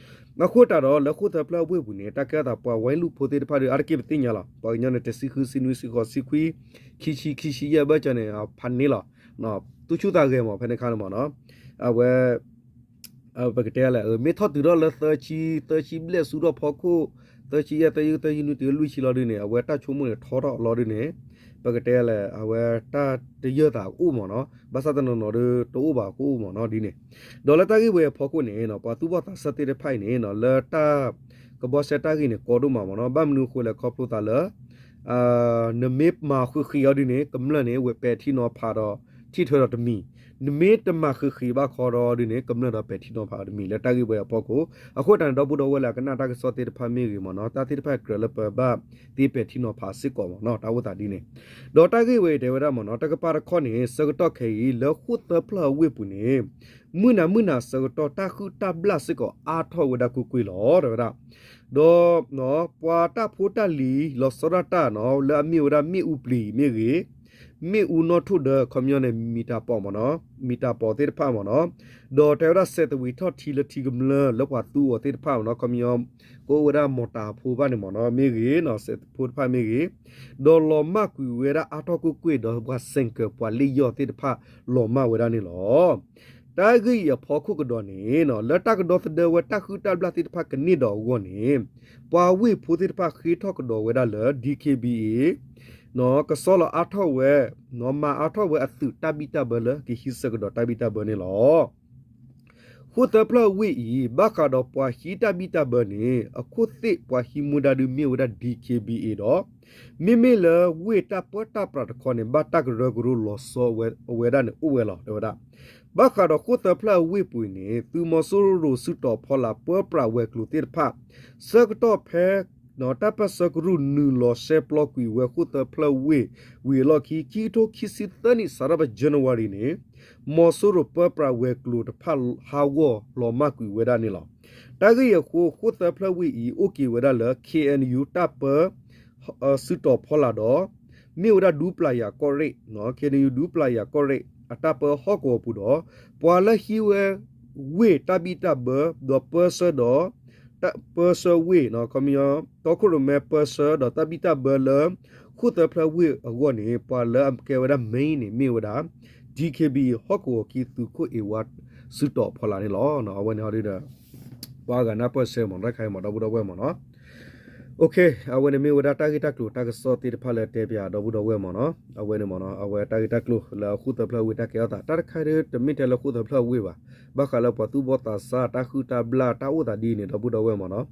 အဃိသတးဒီး လၢဃိၣ်သၢဖျၢၣ်အဝ့ၢ်ပူၤန့ၣ် တၢ်ကဲထီၣ်သးပှၤဝဲလူၢ်ဖိသ့ၣ်တဖၣ်ဒီး အါတက့ၢ်ပသ့ၣ်ညါလီၤ. ပှၤကညီန့ၣ် တဆံဃု ဆံနွံ ဆံဃိး ဆံခွံ ခံဆံ ခံဆံယဲၢ်ဘၢၣ်စၢၤန့ၣ် ဖးန့ၢ်လီၤ. သူၣ်ဆူၣ်သးဂဲၤမး ဖဲန့ၣ်ခါန့ၣ်မ့ၢ်နီၤ အဝဲ ပကတဲလဲၣ် မ့ၢ်ထီၣ်တုၤထီၣ်လၢသၢဆံ သၢဆံဘျဲၣ်ဆူထီၣ်ဖီခိၣ် သၢဆံယဲၢ် သၢဆံ သၢဆံနွံ တုၤလွံၢ်ဆံလီၤဒ်န့ၣ် အဝဲတၢ်ဆိကမိၣ်န့ၣ်ထီထီၣ်လီၤဒ်န့ၣ် ပကတဲလဲၣ် အဝဲတၢ်တယၢၢ်သးကအိၣ်မ့ၢ်နီၤ ဘၣ်ဆၣ်တနီၤနီၤဒီးတအိၣ်ဘၣ်ကအိၣ်မ့ၢ်နီၤ ဒ်န့ၣ် ဒီးလၢတၢ်ဂ့ၢ်ဝဲအဖီခိၣ်န့ၣ် ပှၤသူၣ်ဘီၣ်သးစၢ်သ့ၣ်တဖၣ်အံၤန့ၣ် လၢတၢ်ကဘီစဲတၢ်ဂ့ၢ်န့ၣ် ကီဒိၣ်မးမ့ၢ်နီၤ ဘၣ်မနုၤအဃိလဲၣ် ခီဖျိသးလၢ နမ့ၢ်မၤဃ့ဃ့အီၤဒ်န့ၣ် ကမျၢၢ်န့ၣ် ဝဲပဲာ်ထံနီၤဖးဒီး ထံၣ်ထွဲဒီးတမံၤ, နမ့ၢ်တမၤဃ့ဃ့ဘၣ်ခီဒီးဒ်န့ၣ် ကမျၢၢ်ဒီးပဲာ်ထံနီၤဖးဒီးတမံၤ လၢတၢ်ဂ့ၢ်ဝဲအဖီခိၣ်, အဃိတၢ်န့ၣ် ဒီပုၢ်ဒီဝဲၢ်လၢအကနၣ်တၢ်ကစီၣ်သ့ၣ်တဖၣ်မ့ၢ်ဂ့ၤမ့ၢ်နီၤ တၢ်သ့ၣ်တဖၣ်ကြၢးလၢပဘၣ်သ့ပဲာ်ထံနီၤဖးစ့ၢ်ကီးမ့ၢ်နီၤ တၢ်အိၣ်သးဒ်န့ၣ်, ဒီးတၢ်ဂ့ၢ်ဝဲအံၤတဲဝဲဒၣ်မ့ၢ်နီၤ တကပၤတခီန့ၣ် ဆၢကတီၢ်ခဲအံၤ လၢဃိၣ်သၢဖျၢၣ်အဝ့ၢ်ပူၤန့ၣ် မုၢ်နၤမုၢ်နၤဆၢကတီၢ် တၢ်ဟုၣ်တၢ်ဘျၣ်စ့ၢ်ကီးအါထီၣ်ဝဲဒၣ်ကွ့ၢ်ကွ့ၢ်လီၤ တဲဝဲဒၣ်, ဒီး ပှၤတၢ်ဖိတၢ်လံၤ လီၤဆီဒၣ်တၢ်နီၤ လၢအမ့ၢ်ဝဲဒၣ်မ့ၣ်အူပျံၤမ့ၢ်ဂ့ၤ, မ့ၣ်အူနီၣ်ထိၣ်ဒၢ ခီပညီန့ၣ် မံၤတၢ်ပီးမ့ၢ်နီၤ, မံၤတၢ်ပီးသ့ၣ်တဖၣ်မ့ၢ်နီၤ, ဒီးတဲဝဲဒၣ်စဲးသဝံးထီၣ်ထံလၢထံကမျၢၢ်လၢပှၤသူအီၤသ့ၣ်တဖၣ်မ့ၢ်နီၤ, ခီပညီ ကအိၣ်ဝဲဒၣ်မီၢ်တၢ်ဖိဘၣ်န့ၣ်မ့ၢ်နီၤ မ့ၢ်ဂ့ၤနီၤ စဲးသဝံးဖိတဖၣ်မ့ၢ်ဂ့ၤ, ဒီးလီၤမၢ်ကွံာ်ဝဲဒၣ်အါထီၣ်ကွ့ၢ်ကွ့ၢ်ဒီးပှၤစဲးကၢးပှၤလ့ၣ်ယီၢ်သ့ၣ်တဖၣ်လီၤမၢ်ဝဲဒၣ်န့ၣ်လီၤ. တၢ်ဂ့ၢ်အံၤအဖီခိၣ်ကဒီးန့ၣ် လၢတၢ်ကဒီသဒၢဝဲတၢ်ဟုၣ်တၢ်ဘျၣ်သ့ၣ်တဖၣ်ကန့ၢ်ဒီးအဂီၢ်န့ၣ် ပှၤဝ့ၢ်ဖိသ့ၣ်တဖၣ်ဃ့ထီၣ်ကဒီးဝဲဒၣ်လၢ DKBA ကဆီလီၤအါထီၣ်ဝဲ မၤအါထီၣ်ဝဲအသုးတၢ်ဘံၣ်တၢ်ဘၢလၢကဟံးဆၢကဒီးတၢ်ဘံၣ်တၢ်ဘၢန့ၣ်လီၤ. ဃိၣ်သၢဖျၢၣ်ဝ့ၢ်အံၤ ဘၣ်ဃးဒီးပှၤဟံးတၢ်ဘံၣ်တၢ်ဘၢန့ၣ် အခိၣ်သ့ၣ်ပှၤဟံးမူဒါဒုးမ့ၢ်ဝဲဒၣ် DKBA ဒီး မ့မ့ၢ်လၢဝ့ၢ်တၢ်ပၢတၢ်ပြးတခီန့ၣ် ဘၣ်တၢ်ကရၢကရိလီၤဆီဝဲဒၣ်န့ၣ်အိၣ်ဝဲလီၤ တဲဝဲဒၣ်. ဘၣ်ဃးဒီးဃိၣ်သၢဖျၢၣ်အဝ့ၢ်ပူၤန့ၣ် သုးမီၤစိရိၤစုတီၤဖီလာ်ပၢပြးဝဲၤကျိၤသ့ၣ်တဖၣ် ဆၢကတီၢ်ဖဲ တၢ်ပၢၢ်ဆၢကရူၢ်နုာ်လီၤရှဲပျီကွံာ်ဝဲဃိၣ်သၢဖျၢၣ်ဝ့ၢ်ဝံၤအလီၢ်ခံ ခံကထိခံဆံသၢနံၣ် စးထီၣ်ဖဲ January န့ၣ် မီၤစိရိၤပၢပြးဝဲၤကျိၤတဖၣ်ဟးဂီၤလီၤမၢ်ကွံာ်ဝဲဒၣ်န့ၣ်လီၤ. တၢ်ဂ့ၢ်အံၤအဃိ ဃိၣ်သၢဖျၢၣ်ဝ့ၢ်အံၤ အိၣ်က့ၤဝဲဒၣ်လၢ KNU တၢ်ပၢ စုတီၤဖီလာ်ဒီး မ့ၢ်ဝဲဒၣ်ဒူပျၢ်ယၤကီၢ်ရ့ၣ် KNU ဒူပျၢ်ယၤကီၢ်ရ့ၣ် အတၢ်ပၢဟီၣ်ကဝီၤပူၤဒီး ပှၤလၢဟံးဝဲ ဝ့ၢ်တၢ်ဘံၣ်တၢ်ဘၢ ဒီးပၢဆှၢဒီး ပၢဆှၢဝ့ၢ် ခီပညီ တီခိၣ်ရိၣ်မဲပၢဆှၢဒီးတၢ်ဘံၣ်တၢ်ဘၢလၢ ဃိၣ်သၢဖျၢၣ်ဝ့ၢ်အဂီၢ်န့ၣ် ပှၤလၢအကဲဝဲဒၣ် main န့ၣ် မ့ၢ်ဝဲဒၣ် DKBA ဟီၣ်ကဝီၤခံသုးခိၣ်အ့ဝါ စုတီၤဖီလာ်န့ၣ်လီၤ. အဝဲန့ၣ်ဟီဒုဒီး ပှၤဂၤနၢ်ပၢၢ်ဆၢမ့ၢ်နီၤ တခါအံၤမ့ၢ်ဒီပုၢ်ဒီဝဲၢ်မ့ၢ်နီၤ. အဝဲန့ၣ်မ့ၢ်ဝဲဒၣ်တၢ်ဂ့ၢ်တၢ်ကျိၤတၢ်ကစီၣ်သ့ၣ်တဖၣ်လၢတဲပၠးဒီပုၢ်ဒီဝဲၢ်မ့ၢ်နီၤ. အဝဲန့ၣ်မ့ၢ်နီၤ အဝဲတၢ်ဂ့ၢ်တၢ်ကျိၤလၢဃိၣ်သၢဖျၢၣ်ဝ့ၢ်တၢ်ကဲထီၣ်သး တၢ်တခါဒုတမ့ၢ်ထဲလၢဃိၣ်သၢဖျၢၣ်ဝ့ၢ်ဘၣ်. ဘၣ်ဃးလၢပှၤသူၣ်ဘီၣ်သးစၢ် တၢ်ဟုၣ်တၢ်ဘျၣ် တၢ်အိၣ်သးဒ်န့ၣ် ဒီပုၢ်ဒီဝဲၢ်မ့ၢ်နီၤ.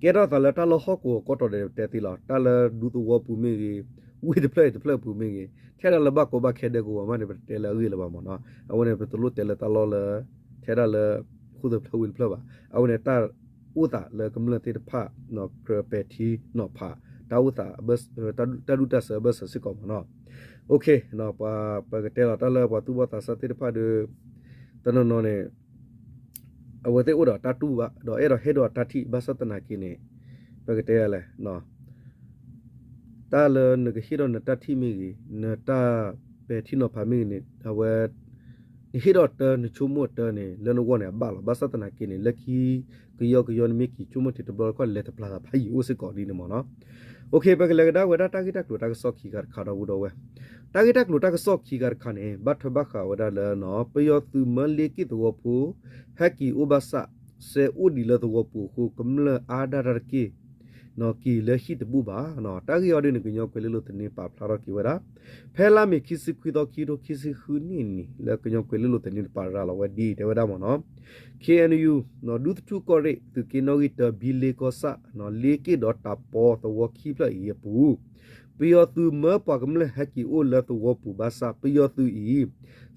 ကဲထီၣ်သးလၢတၢ်လၢဟီၣ်ကဝီၤကီၢ်တီၤဒဲးတဲသ့လီၤ. တၢ်လၢဒူသဝီပူၤမ့ၢ်ဂ့ၤ, ဝ့ၢ်တဖျၢၣ်အံၤတဖျၢၣ်ပူၤမ့ၢ်ဂ့ၤ, ထဲဒၣ်လၢဘၣ်ကီဘၣ်ခဲဒဲကဝီၤမးန့ၣ် ပတတဲလၢအဂ့ၢ်လၢၤဘၣ်မ့ၢ်နီၤ. အဝဲန့ၣ် ပတလိၣ်တဲလၢတၢ်လီၢ်လၢ ထဲဒၣ်လၢ ဃိၣ်သၢဖျၢၣ်ဝ့ၢ်တဖျၢၣ်ဘၣ်. အဝဲန့ၣ်တၢ်အိၣ်သးလၢကမျၢၢ်သ့ၣ်တဖၣ် ကြၢးပဲာ်ထံနီၤဖး တၢ်အိၣ်သး တၢ်ဒူၣ်တၢ်ဆၢအဘၢၣ်စၢၤစ့ၢ်ကီးမ့ၢ်နီၤ. ပကတဲလီၤတၢ်လၢပှၤသူၣ်ဘီၣ်သးစၢ်သ့ၣ်တဖၣ်ဒီး တနီၤနီၤန့ၣ် အဝဲသ့ၣ်အိၣ်ဒီးတၢ်တူၢ်ဘၣ် ဒီးအဲၣ်ဒိးဟ့ၣ်ဒီးတၢ်ထံၣ် ဘၣ်ဆၣ်သနာ်က့န့ၣ် ပကတဲလဲၣ် တၢ်လၢနကဟ့ၣ်ဒီးနတၢ်ထံၣ်မ့ၢ်ဂ့ၤ, နတၢ်ပဲာ်ထံနီၤဖးမ့ၢ်ဂ့ၤန့ၣ် အဝဲ နဟ့ၣ်ဒီးတၢ် နဆိကမိၣ်တၢ်န့ၣ် လၢနဂီၢ်န့ၣ် အဘၣ်လီၤ. ဘၣ်ဆၣ်သနာ်က့န့ၣ် လၢခံကယီကယီ နမ့ၢ်က့ၤဆိကမိၣ်ထံတဘျီတခီၣ် လဲၤတပျၢ်သးဖးယံာ်အိၣ်စ့ၢ်ကီးဒ်န့ၣ်မ့ၢ်နီၤ. ပကလဲၤကဒါဝဲဒၣ်တၢ်ဂ့ၢ်တၢ်ကျိၤတၢ်ကစီၣ်ခံခါတခါ ဒီပုၢ်ဒီဝဲၢ်. တၢ်ဂ့ၢ်တၢ်ကျိၤတၢ်ကစီၣ်ခံခါတခါန့ၣ် ဘၣ်ထွဲဘၣ်ဃးဝဲဒၣ်လၢ ပယီၤသုးမၢလ့က့ၣ်သဝီဖိ ဟဲက့ၤအိၣ်ဘၣ်ဆၣ် စဲးအိၣ်ဒံးလၢသဝီပူၤအဃိ ကမျၢၢ်အါဒၣ်တၢ်တက့ၢ် က့ၤလၢဟံၣ်တဘူၣ်ဘၣ်. တၢ်ဂ့ၢ်အံၤဒ်န့ၣ် ကညီကွဲၤလ့လိၤသန့ပာ်ဖျါထီၣ်က့ၤဝဲဒၣ် ဖဲလါမ့ၤခံဆံခွံသီ ခံကထိခံဆံဃုနံၣ်န့ၣ် လၢကညီကွဲၤလ့လိၤသန့တပာ်ရၤလီၤဝဲဒ်အံၤ တဲဝဲဒၣ်မ့ၢ်နီၤ. KNU ဒူသထူၣ်ကီၢ်ရ့ၣ် သုးက့နီၣ်ဂံၢ်တၢ ဘံလ့ကီၢ်ဆၣ် လ့က့ၣ်ဒီးတၢ်ပီသဝီခံဖျၢၣ်အံၤအပူၤ ပယီၤသုးမၢပှၤကမျၢၢ်ဟဲက့ၤအိၣ်လၢသဝီပူၤဘၣ်ဆၣ် ပယီၤသုးအံၤ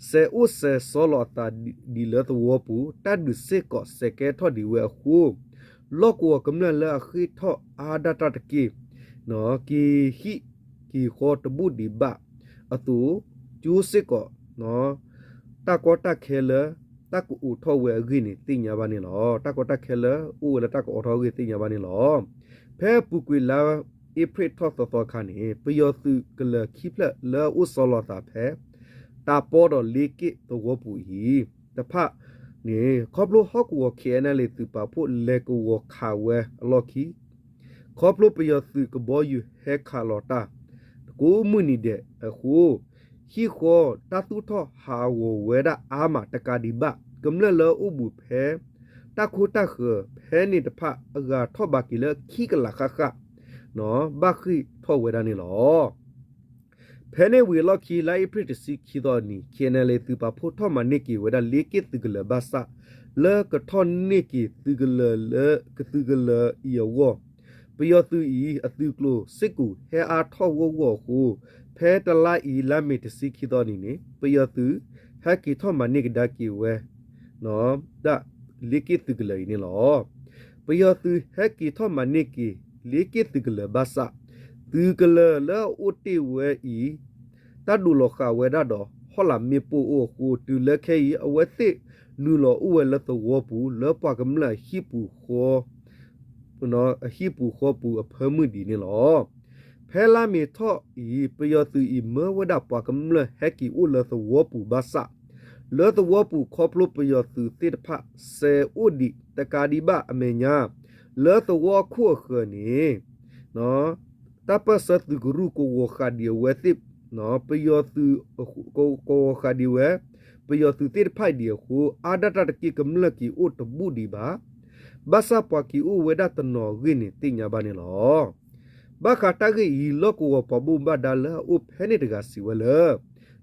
စဲးအိၣ်စဲးဆီလီၤအသးဒ်လၢသဝီပူၤ တၢ်ဒုးစ့ၢ်ကီးစဲးကဲထီၣ်ဒံးဝဲအဃိ လီၢ်ကဝီၤကမျၢၢ်လၢအဃ့ၢ်ထီၣ်အါဒၣ်တၢ်တက့ၢ် က့ၤဟံၣ်က့ၤဃီတဘူၣ်ဒံးဘၣ်အသိး ကၠိစ့ၢ်ကီး တၢ်ကီတၢ်ခဲလၢ တၢ်ကအိးထီၣ်ဝဲအဂ့ၢ်န့ၣ် သ့ၣ်ညါဘၣ်န့ၣ်လီၤ. တၢ်ကီတၢ်ခဲလၢ အိၣ်ဝဲလၢတၢ်ကအိးထီၣ်အဂ့ၢ်သ့ၣ်ညါဘၣ်န့ၣ်လီၤ. ဖဲအပူၤကွံာ်လါအ့ဖြ့ၣ်ထီၣ်သီသီအခါန့ၣ် ပယီၤသုးကလၢၤခံဖျၢၣ်လၢအအိၣ်ဆီလီၤအသးဖဲ တၢ်ပီဒီးလ့က့ၣ်သဝီပူၤအံၤ တဖၣ်န့ၣ် ခီဖျိဟီၣ်ကဝီၤ KNLA သုးပာ်ဖှိၣ်လဲၤကဝီၤခးဝဲအလီၢ်ခံ ခီဖျိပယီၤသုးကဘီယူၤဟဲခးလီၤတၢ် ကိးမုၢ်နံၤဒဲးအဃိ ဟံၣ်ဃီတၢ်သူၣ်ထီၣ်ဟးဂီၤဝဲဒၣ်အါမးတကးဒံးဘၣ် ကမျၢၢ်လၢအအိၣ်ဘူးဖဲ တၢ်ခိတၢ်ဃၢၤဖဲန့ၣ်တဖၣ် အဂၤထီၣ်ဘးက့ၤလၢခံကလးဃၣ်ဃၣ် ဘၣ်ဃ့ၢ်ထီၣ်ဝဲဒၣ်န့ၣ်လီၤ. ဖဲန့ၣ်ဝံၤအလီၢ်ခံ လါအ့ဖြ့ၣ်တဆံခံသီအနံၤ KNLA သုးပာ်ဖှိၣ်ထီၣ်မၤန့ၢ်က့ၤဝဲဒၣ်လ့က့ၣ်သုးကလၢၤဘၣ်ဆၣ် လၢကထီၣ်န့ၢ်က့ၤသုးကလၢၤလၢ ကသုးကလၢၤအံၤအဂီၢ် ပယီၤသုးအံၤ အသုးကျိၤစ့ၢ်ကီးဟဲအါထီၣ်ဂီၢ်ဂီၢ်အဃိ ဖဲတလါအံၤလါမ့ၤတဆံခံသီအနံၤန့ၣ် ပယီၤသုးဟဲက့ၤထီၣ်မၤန့ၢ်ကဒါက့ၤဝဲ ဒၣ်လ့က့ၣ်သုးကလၢၤအံၤန့ၣ်လီၤ. ပယီၤသုးဟဲက့ၤထီၣ်မၤန့ၢ်က့ၤ လ့က့ၣ်သုးကလၢၤဘၣ်ဆၣ် သုးကလၢၤလၢအအိၣ်တ့ၢ်ဝဲအံၤ တၢ်ဒိးလီၤဃာ်ဝဲဒၣ်ဒီး ဟီၣ်လာ်မ့ၣ်ပိၢ်အိၣ်အဃိ တုၤလၢခဲအံၤ အဝဲသ့ၣ်နုာ်လီၤအိၣ်ဝဲလၢသဝီပူၤ လၢပှၤကမျၢၢ်အဟံၣ်ပူၤဃီ အဟံၣ်ပူၤဃီပူၤအဖၢမုၢ်ဒံးန့ၣ်လီၤ. ဖဲလါမ့ၤထီၣ်အံၤ ပယီၤသုးအံၤမၢဝဲဒၣ်ပှၤကမျၢၢ်ဟဲက့ၤအိၣ်လၢသဝီပူၤဘၣ်ဆၣ်, လၢသဝီပူၤခီဖျိပယီၤသုးသ့ၣ်တဖၣ် စဲးအိၣ်ဒံးတကးဒံးဘၣ်အမဲာ်ညါ, လၢသဝီခိၣ်အဃၢၤန့ၣ် တၢ်ပၢၢ်ဆၢသုးကရူၢ်ကဝီၤဃာ်ဒံးအဝဲသ့ၣ်, ပယီၤသုး ကဝီၤဃာ်ဒံးဝဲ ပယီၤသုးသ့ၣ်တဖၣ်ဒံးအဃိ အါဒၣ်တၢ်တက့ၢ်ကမျၢၢ်က့ၤအိၣ်တဘူၣ်ဒံးဘၣ်. ဘၣ်ဆၣ်ပှၤက့ၤအိၣ်ဝဲဒၣ်တနီၤအဂ့ၢ်န့ၣ်သ့ၣ်ညါဘၣ်န့ၣ်လီၤ. ဘၣ်ဃးတၢ်ဂ့ၢ်အံၤ လီၢ်ကဝီၤပှၤဘၣ်မူဘၣ်ဒါလၢအအိၣ်ဖဲန့ၣ်တဂၤစံးဝဲလၢ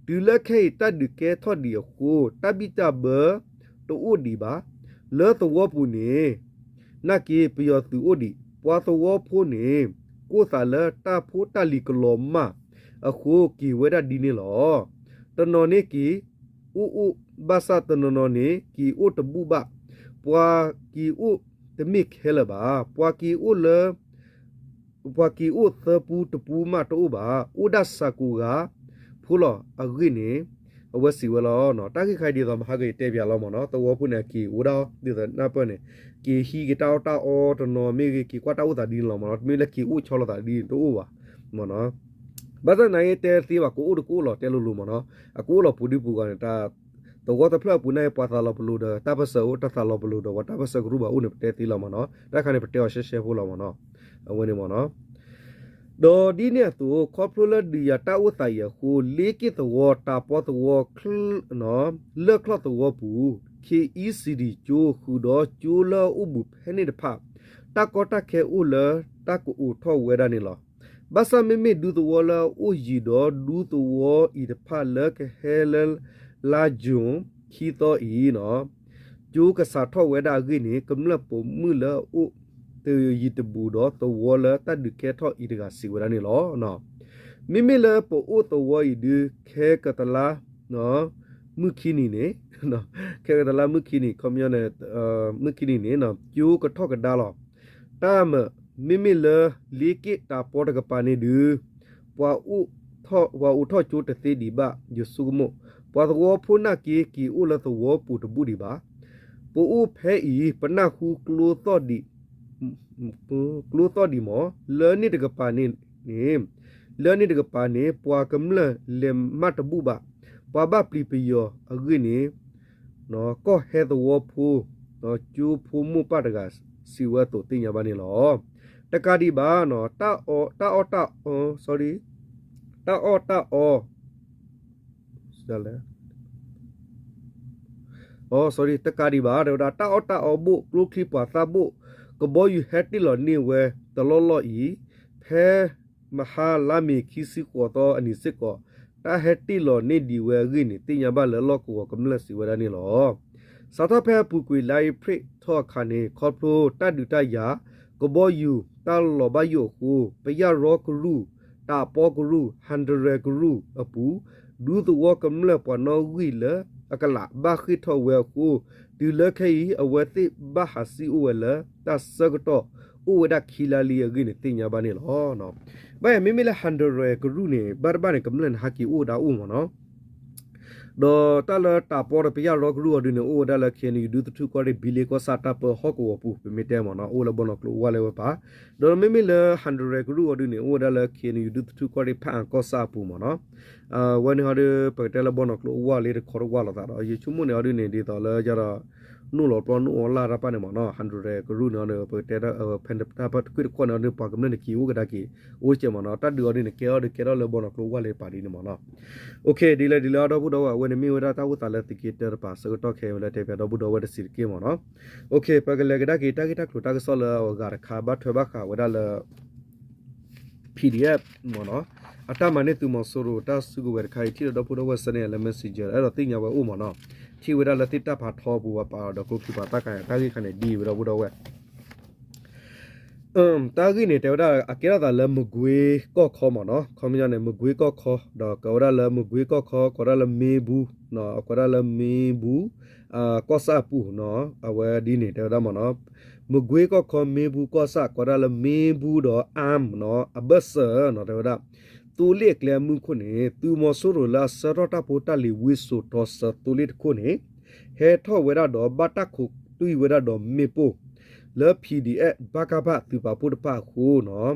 တုၤလၢခဲအံၤတၢ်ဒုးကဲထီၣ်ဒံးအဃိ တၢ်ဘံၣ်တၢ်ဘၢတအိၣ်ဒံးဘၣ်. လၢသဝီပူၤန့ၣ် နာ်က့ပယီၤသုးအိၣ်ဒံး ပှၤသဝီဖိန့ၣ် ကိၢ်သးလၢတၢ်ဖိတၢ်လံၤကလီၤမၢ်အဃိက့ၤဝဲဒၣ်ဒ်န့ၣ်လီၤ. တနီၤန့ၣ်က့ၤအိၣ်အိၣ်ဘၣ်ဆၣ် တနီၤနီၤန့ၣ် က့ၤအိၣ်တဘူၣ်ဘၣ်. ပှၤက့ၤအိၣ်တမ့ၢ်ခဲလၢာ်ဘၣ်. ပှၤက့ၤအိၣ်လၢ ပှၤက့ၤအိၣ်သၢပူတပူမးတအိၣ်ဘၣ်, အိၣ်ဒၣ်ဆၢကိးဂၤဖိလီၤအဂ့ၢ်န့ၣ် အဝဲစံးဝဲလီၤ. တၢ်ဂ့ၢ်ခါအံၤဒ်သိးမဟါကယတဲပၠးလီၤမ့ၢ်နီၤ, သဝီဖိန့ၣ် အက့ၤအိၣ်ဒၣ်ဒ်သိးနၢ်ပၢၢ်န့ၣ် က့ၤဟံးက့ၤတၢ်အီၣ်တၢ်အီတနီၤမ့ၢ်ဂ့ၤ က့ၤကွၢ်တၢ်အိၣ်သးဒ်န့ၣ်လီၤမ့ၢ်နီၤ, တမ့ၢ်လၢက့ၤအိၣ်ဆီလီၤသးဒ်န့ၣ်တအိၣ်ဘၣ်မ့ၢ်နီၤ. ဘၣ်ဆၣ်သနာ်က့တဲသ့ဘၣ် ကအိၣ်တကအိၣ်လီၤ တဲလိၤလိၤမ့ၢ်နီၤ, အကအိၣ်လီၤပူၤဒ်ပူၤဂီၢ်န့ၣ် တၢ် သဝီတဖျၢၣ်အပူၤန့ၣ် ပှၤသးလီၤပလိာ်ဒီးတၢ်ပၢၢ်ဆၢအိၣ် တၢ်သးလီၤပလိာ်ဒီးပှၤတၢ်ပၢၢ်ဆၢကရူၢ်ဘၣ်အိၣ်န့ၣ် ပတဲသ့လီၤမ့ၢ်နီၤ, တၢ်ခါန့ၣ် ပတဲအီၤရှဲရှဲဖိလီၤမ့ၢ်နီၤ, အဝဲန့ၣ်မ့ၢ်နီၤ. ဒီးဒ်န့ၣ်အသိး ခီဖျိလၢဒုးယၤတၢ်အိၣ်သးအံၤအဃိ လ့က့ၣ်သဝီ တၤပီသဝီ လၢၢ်ချီၣ်သဝီပူၤ ခ့အံစံဒံကၠိ ဃုာ်ဒီးကၠိလၢအအိၣ်ဘူးဖဲန့ၣ်တဖၣ် တၢ်ကီတၢ်ခဲအိၣ်လၢတၢ်ကအိးထီၣ်ဝဲဒၣ်န့ၣ်လီၤ. ဘၣ်ဆၣ်မ့မ့ၢ်ဒူသဝီလၢအအိၣ်ယံၤဒီးဒူသဝီအံၤတဖၣ်လၢကဟဲလၢ လါယူၤ ခံသီအံၤ ကၠိကစးထီၣ်ဝဲဒၣ်အဂ့ၢ်န့ၣ် ကမျၢၢ်ပိာ်မုၣ်လၢအအိၣ်တယံၤတဘူးဒီးသဝီလၢတၢ်ဒုးကဲထီၣ်အံၤတဂၤစံးဝဲဒၣ်န့ၣ်လီၤ. မ့မ့ၢ်လၢပအိၣ်သဝီအံၤဒုး ခဲကတလါ မုၢ်ခံနံၤန့ၣ်, ခဲကတလါမုၢ်ခံနံၤ ခီပညီန့ၣ် မုၢ်ခံနံၤန့ၣ် ကၠိကထီၣ်ကဒါလီၤ. တၢ်မၤ မ့မ့ၢ်လၢလ့က့ၣ်တၤပီတကပၤန့ၣ်ဒုး ပှၤအိးထီၣ်ကၠိတသ့ဒံးဘၣ် ယဆိကမိၣ်, ပှၤသဝီဖိနာ်က့က့ၤအိၣ်လၢသဝီပူၤတဘူၣ်ဒံးဘၣ်. ပအိၣ်ဖဲအံၤ ပနၢ်ဟူကျိသီၣ်ဒံး ကျိသီၣ်ဒံးမး လၢန့ၣ်တကပၤန့ၣ်န့ၣ်, လၢန့ၣ်တကပၤန့ၣ် ပှၤကမျၢၢ်လဲၤမးတဘူၣ်ဘၣ်. ပှၤဘၣ်ပျံၤပယီၤအဂ့ၢ်န့ၣ် ကီၢ်ဟဲသဝီဖိ ကၠိဖိမိၢ်ပၢ်တဂၤ စံးဝဲအသိးသ့ၣ်ညါဘၣ်န့ၣ်လီၤ. တကးဒံးဘၣ် တၢ်အီၣ်တၢ်အီ တၢ်အီၣ်တၢ်အီ တကးဒံးဘၣ် တဲဝဲဒၣ် တၢ်အီၣ်တၢ်အီဘိၣ် ကျိချံမျိာ်သၣ်ဘိၣ် ကဘီယူၤဟဲတ့ၢ်လီၤန့ၢ်ဝဲတလီၢ်လီၢ်အံၤ, ဖဲမဟါလါမ့ၤခံဆံဃိးသီအနံၤစ့ၢ်ကီး တၢ်ဟဲတ့ၢ်လီၤန့ၢ်ဒံးဝဲအဂ့ၢ်န့ၣ် သ့ၣ်ညါဘၣ်လၢလီၢ်ကဝီၤကမျၢၢ်စံးဝဲဒၣ်န့ၣ်လီၤ. စးထီၣ်ဖဲအပူၤကွံာ်လါအ့ဖြ့ၣ်ထီၣ်အခါန့ၣ် ခီဖျိတၢ်ဒုးတၢ်ယၤ ကဘီယူၤတၢ်လီၤဘၣ်ယိၣ်အဃိ ပယၢ်ရီကရူၢ် တၢ်ပီကရူၢ် ဟၣ်ဒရဲၣ်ကရူၢ်အပူၤ ဒူသဝီကမျၢၢ်ပှၤနီၣ်ဂံၢ်လၢအကလးဘၣ်ဃ့ၢ်ထီၣ်ဝဲအဃိ တုၤလၢခဲအံၤ အဝဲသ့ၣ်ဘၣ်ဟးစံၣ်အိၣ်ဝဲလၢတၢ်ဆၢကတီၢ်အိၣ်ဝဲဒၣ်ခံလါလံအဂ့ၢ်န့ၣ်သ့ၣ်ညါဘၣ်န့ၣ်လီၤ. ဘၣ်ယၤမ့မ့ၢ်လၢဟၣ်ဒရဲၣ်ကရူၢ်န့ၣ် ဘၣ်တဘၣ်န့ၣ် ကမျၢၢ်န့ၣ်ဟးက့ၤအိၣ်ဝဲဒၣ်အိၣ်မ့ၢ်နီၤ ဒီးတၢ်လၢတၢ်ပီဒီးပယၢ်ရီကရူၢ်အီၤဒုန့ၣ် အိၣ်ဝဲဒၣ်လၢ ခ့ၣ်အဲၣ်ယူၣ် ဒူသထူၣ်ကီၢ်ရ့ၣ် ဘံလ့ကီၢ်ဆၣ်တၢ်ပၢဟီၣ်ကဝီၤပူၤ ပမ့ၢ်တဲမ့ၢ်နီၤ အိၣ်လၢဘီနီၢ်ကျိအဝၢ်လၢဝဲပၢ်, ဒီးမ့မ့ၢ်လၢဟၣ်ဒရဲၣ်ကရူၢ်အီၤဒုန့ၣ် အိၣ်ဝဲဒၣ်လၢ ခ့ၣ်အဲၣ်ယူၣ် ဒူသထူၣ်ကီၢ်ရ့ၣ် ဖၣ်အၣ်ကီၢ်ဆၣ်အပူၤမ့ၢ်နီၤ ဝဲန့ၣ်ဟီဒီး ပကတဲလၢဘီနီၢ်ကျိအဝၢ်လၢတခီတဝၢ်လိာ်သးဒီး ယဆိကမိၣ်န့ၣ်အီၤဒုန့ၣ် ဒ်သိးလၢယဒီး နူၣ်လီၤပျီနူၣ်အီလၢ်တၢ်ပၢ်န့ၣ်မ့ၢ်နီၤ ဟၣ်ဒရဲၣ်ကရူၢ်န့ၣ်အီၤဒီး ပကတဲဖဲတၢ်ပၢကွံာ်တခီန့ၣ်အီၤဒု ပှၤကမျၢၢ်န့ၣ်က့ၤအိၣ်ကဒါက့ၤ အိၣ်ကဲမ့ၢ်နီၤ တၢ်ဒုးအီၤဒုန့ၣ် ကဲထီၣ်ဒီးကဲထီၣ်လၢဘီနီၢ်ကျိအဝၢ်လၢပၢ်ဒ်န့ၣ်မ့ၢ်နီၤ ဒ်လဲၣ်ဒ်လဲၣ်အီၤ ဒီပုၢ်ဒီဝဲၢ် အဝဲန့ၣ်မ့ၢ်ဝဲဒၣ်တၢ်အိၣ်သးလၢသုးက့တၢတပၤ ဆၢကတီၢ်ခဲအံၤဝဲလၢတဲပၠးဒီပုၢ်ဒီဝဲၢ်တစဲးတက့ၢ်မ့ၢ်နီၤ ပကလဲၤကဒါက့ၤ တၢ်ဂ့ၢ်တၢ်ကျိၤတၢ်ကစီၣ်လၢအဂၤတခါ ဘၣ်ထွဲဘၣ်ဃးဝဲဒၣ်လၢ P D F မ့ၢ်နီၤ အတၢ်မၤန့ၢ်သုးမီၤစိရိၤတၢ်စုကဝဲၤတခါအံၤ ထံၣ်ဒီးဒီပုၢ်ဒီဝဲၢ် send န့ၣ်လၢ Messenger အဲၣ်ဒိးသ့ၣ်ညါဝဲအိၣ်မ့ၢ်နီၤ ထံၣ်ဝဲဒၣ်လၢသ့ၣ်တၢ်ဖးထီပူၤဝဲပာ်ဒီးကျိချံပာ်သၣ်ခါ တၢ်ဂ့ၢ်ခါန့ၣ်ဒ်အံၤဝဲဒီပုၢ်ဒီဝဲၢ် တၢ်ဂ့ၢ်န့ၣ် တဲဝဲဒၣ် အကဲထီၣ်သးလၢမကွ့ကီၢ်ခီမ့ၢ်နီၤ ခီပညီန့ၣ် မကွ့ကီၢ်ခီ ဒီးကိးဝဲဒၣ်လၢမကွ့ကီၢ်ခီ ကိးဝဲဒၣ်လၢမ့ဘူး ကိးဝဲဒၣ်လၢမ့ဘူး ကီၢ်ဆၣ်အပူၤနီၤ အဝဲဒ်န့ၣ် တဲဝဲဒၣ်မ့ၢ်နီၤ မကွ့ကီၢ်ခီ မ့ဘူးကီၢ်ဆၣ် ကိးဝဲဒၣ်လၢမ့ဘူးဒီး အၣ်မ့ၢ်နီၤ အဘၢၣ်စၢၤနီၤ တဲဝဲဒၣ် သိလ့ၣ်အကျဲအမုၢ်ခိၣ်န့ၣ် သုးမီၤစိရိၤလၢအဆှၢထီၣ်တၢ်ဖိတၢ်လံၤဝံစိာ်တီၤစၢၤသိလ့ၣ်တခိၣ်န့ၣ် ဟဲထီၣ်ဝဲဒၣ်ဒီးဘၣ်တၢ်ခိးတွံၢ်ဝဲဒၣ်ဒီးမ့ၣ်ပိၢ် လၢ P D F ဘၣ်ကၣ်ဖၣ် သုးပာ်ဖှိၣ်တဖၣ်အဃိနီၤ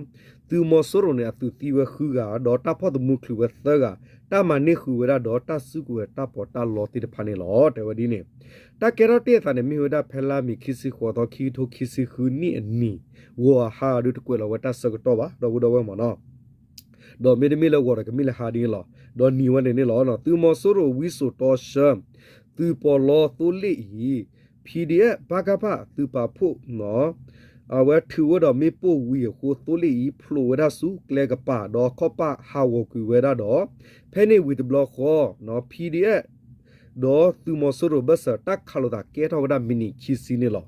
သုးမီၤစိရိၤန့ၣ် အသုးသံဝဲဃုဂၤ ဒီးတၢ်ဖီၣ်သမူချုးဝဲသၢဂၤ တၢ်မၤန့ၢ်ဃုာ်ဝဲဒၣ်ဒီးတၢ်စုကဝဲၤတၢ်ပီးတၢ်လီသ့ၣ်တဖၣ်န့ၣ်လီၤ. တဲဝဲဒ်န့ၣ် တၢ်ကဲထီၣ်တ့ၢ်အသးန့ၣ် မ့ၢ်ဝဲဒၣ်ဖဲလါမ့ၤခံဆံဃိးသီ ခံကထိခံဆံဃုနံၣ်အနံၤ ဂီၤအဟါဒုးတကွဲးလီၤဝဲတၢ်ဆၢကတီၢ်ဘၣ် ဒီပုၢ်ဒီဝဲၢ်မ့ၢ်နီၤ ဒီးမ့တမ့ၢ်လၢဂီၤဒီးကမ့ၢ်လၢဟါဒ်န့ၣ်လီၤ. ဒီးနံၤဝဲန့ၣ်န့ၣ်လီၤ. သုးမီၤစိရိၤဝံစိာ်တီဆှၢ သုးပီးလီသိလ့ၣ်အံၤ P D F ဘၣ်ကၣ်ဖၣ် သုးပာ်ဖှိၣ် အဝဲထုးဝဲဒီးမ့ၣ်ပိၢ်ဝံၤအဃိ သိလ့ၣ်အံၤ ဖျိးဝဲဒၣ်ဆူကျဲကပၤ ဒီးခီၣ်ပၣ်ဟးဂီၤကွံာ်ဝဲဒၣ်ဒီး ဖဲန့ၣ်ဝံၤတဘျီဃီ P D F ဒီးသုးမီၤစိရိၤဘၢၣ်စၢၤ တၢ်ခးလိာ်သးကဲထီၣ်ဝဲဒၣ်မံးနံးခံဆံန့ၣ်လီၤ.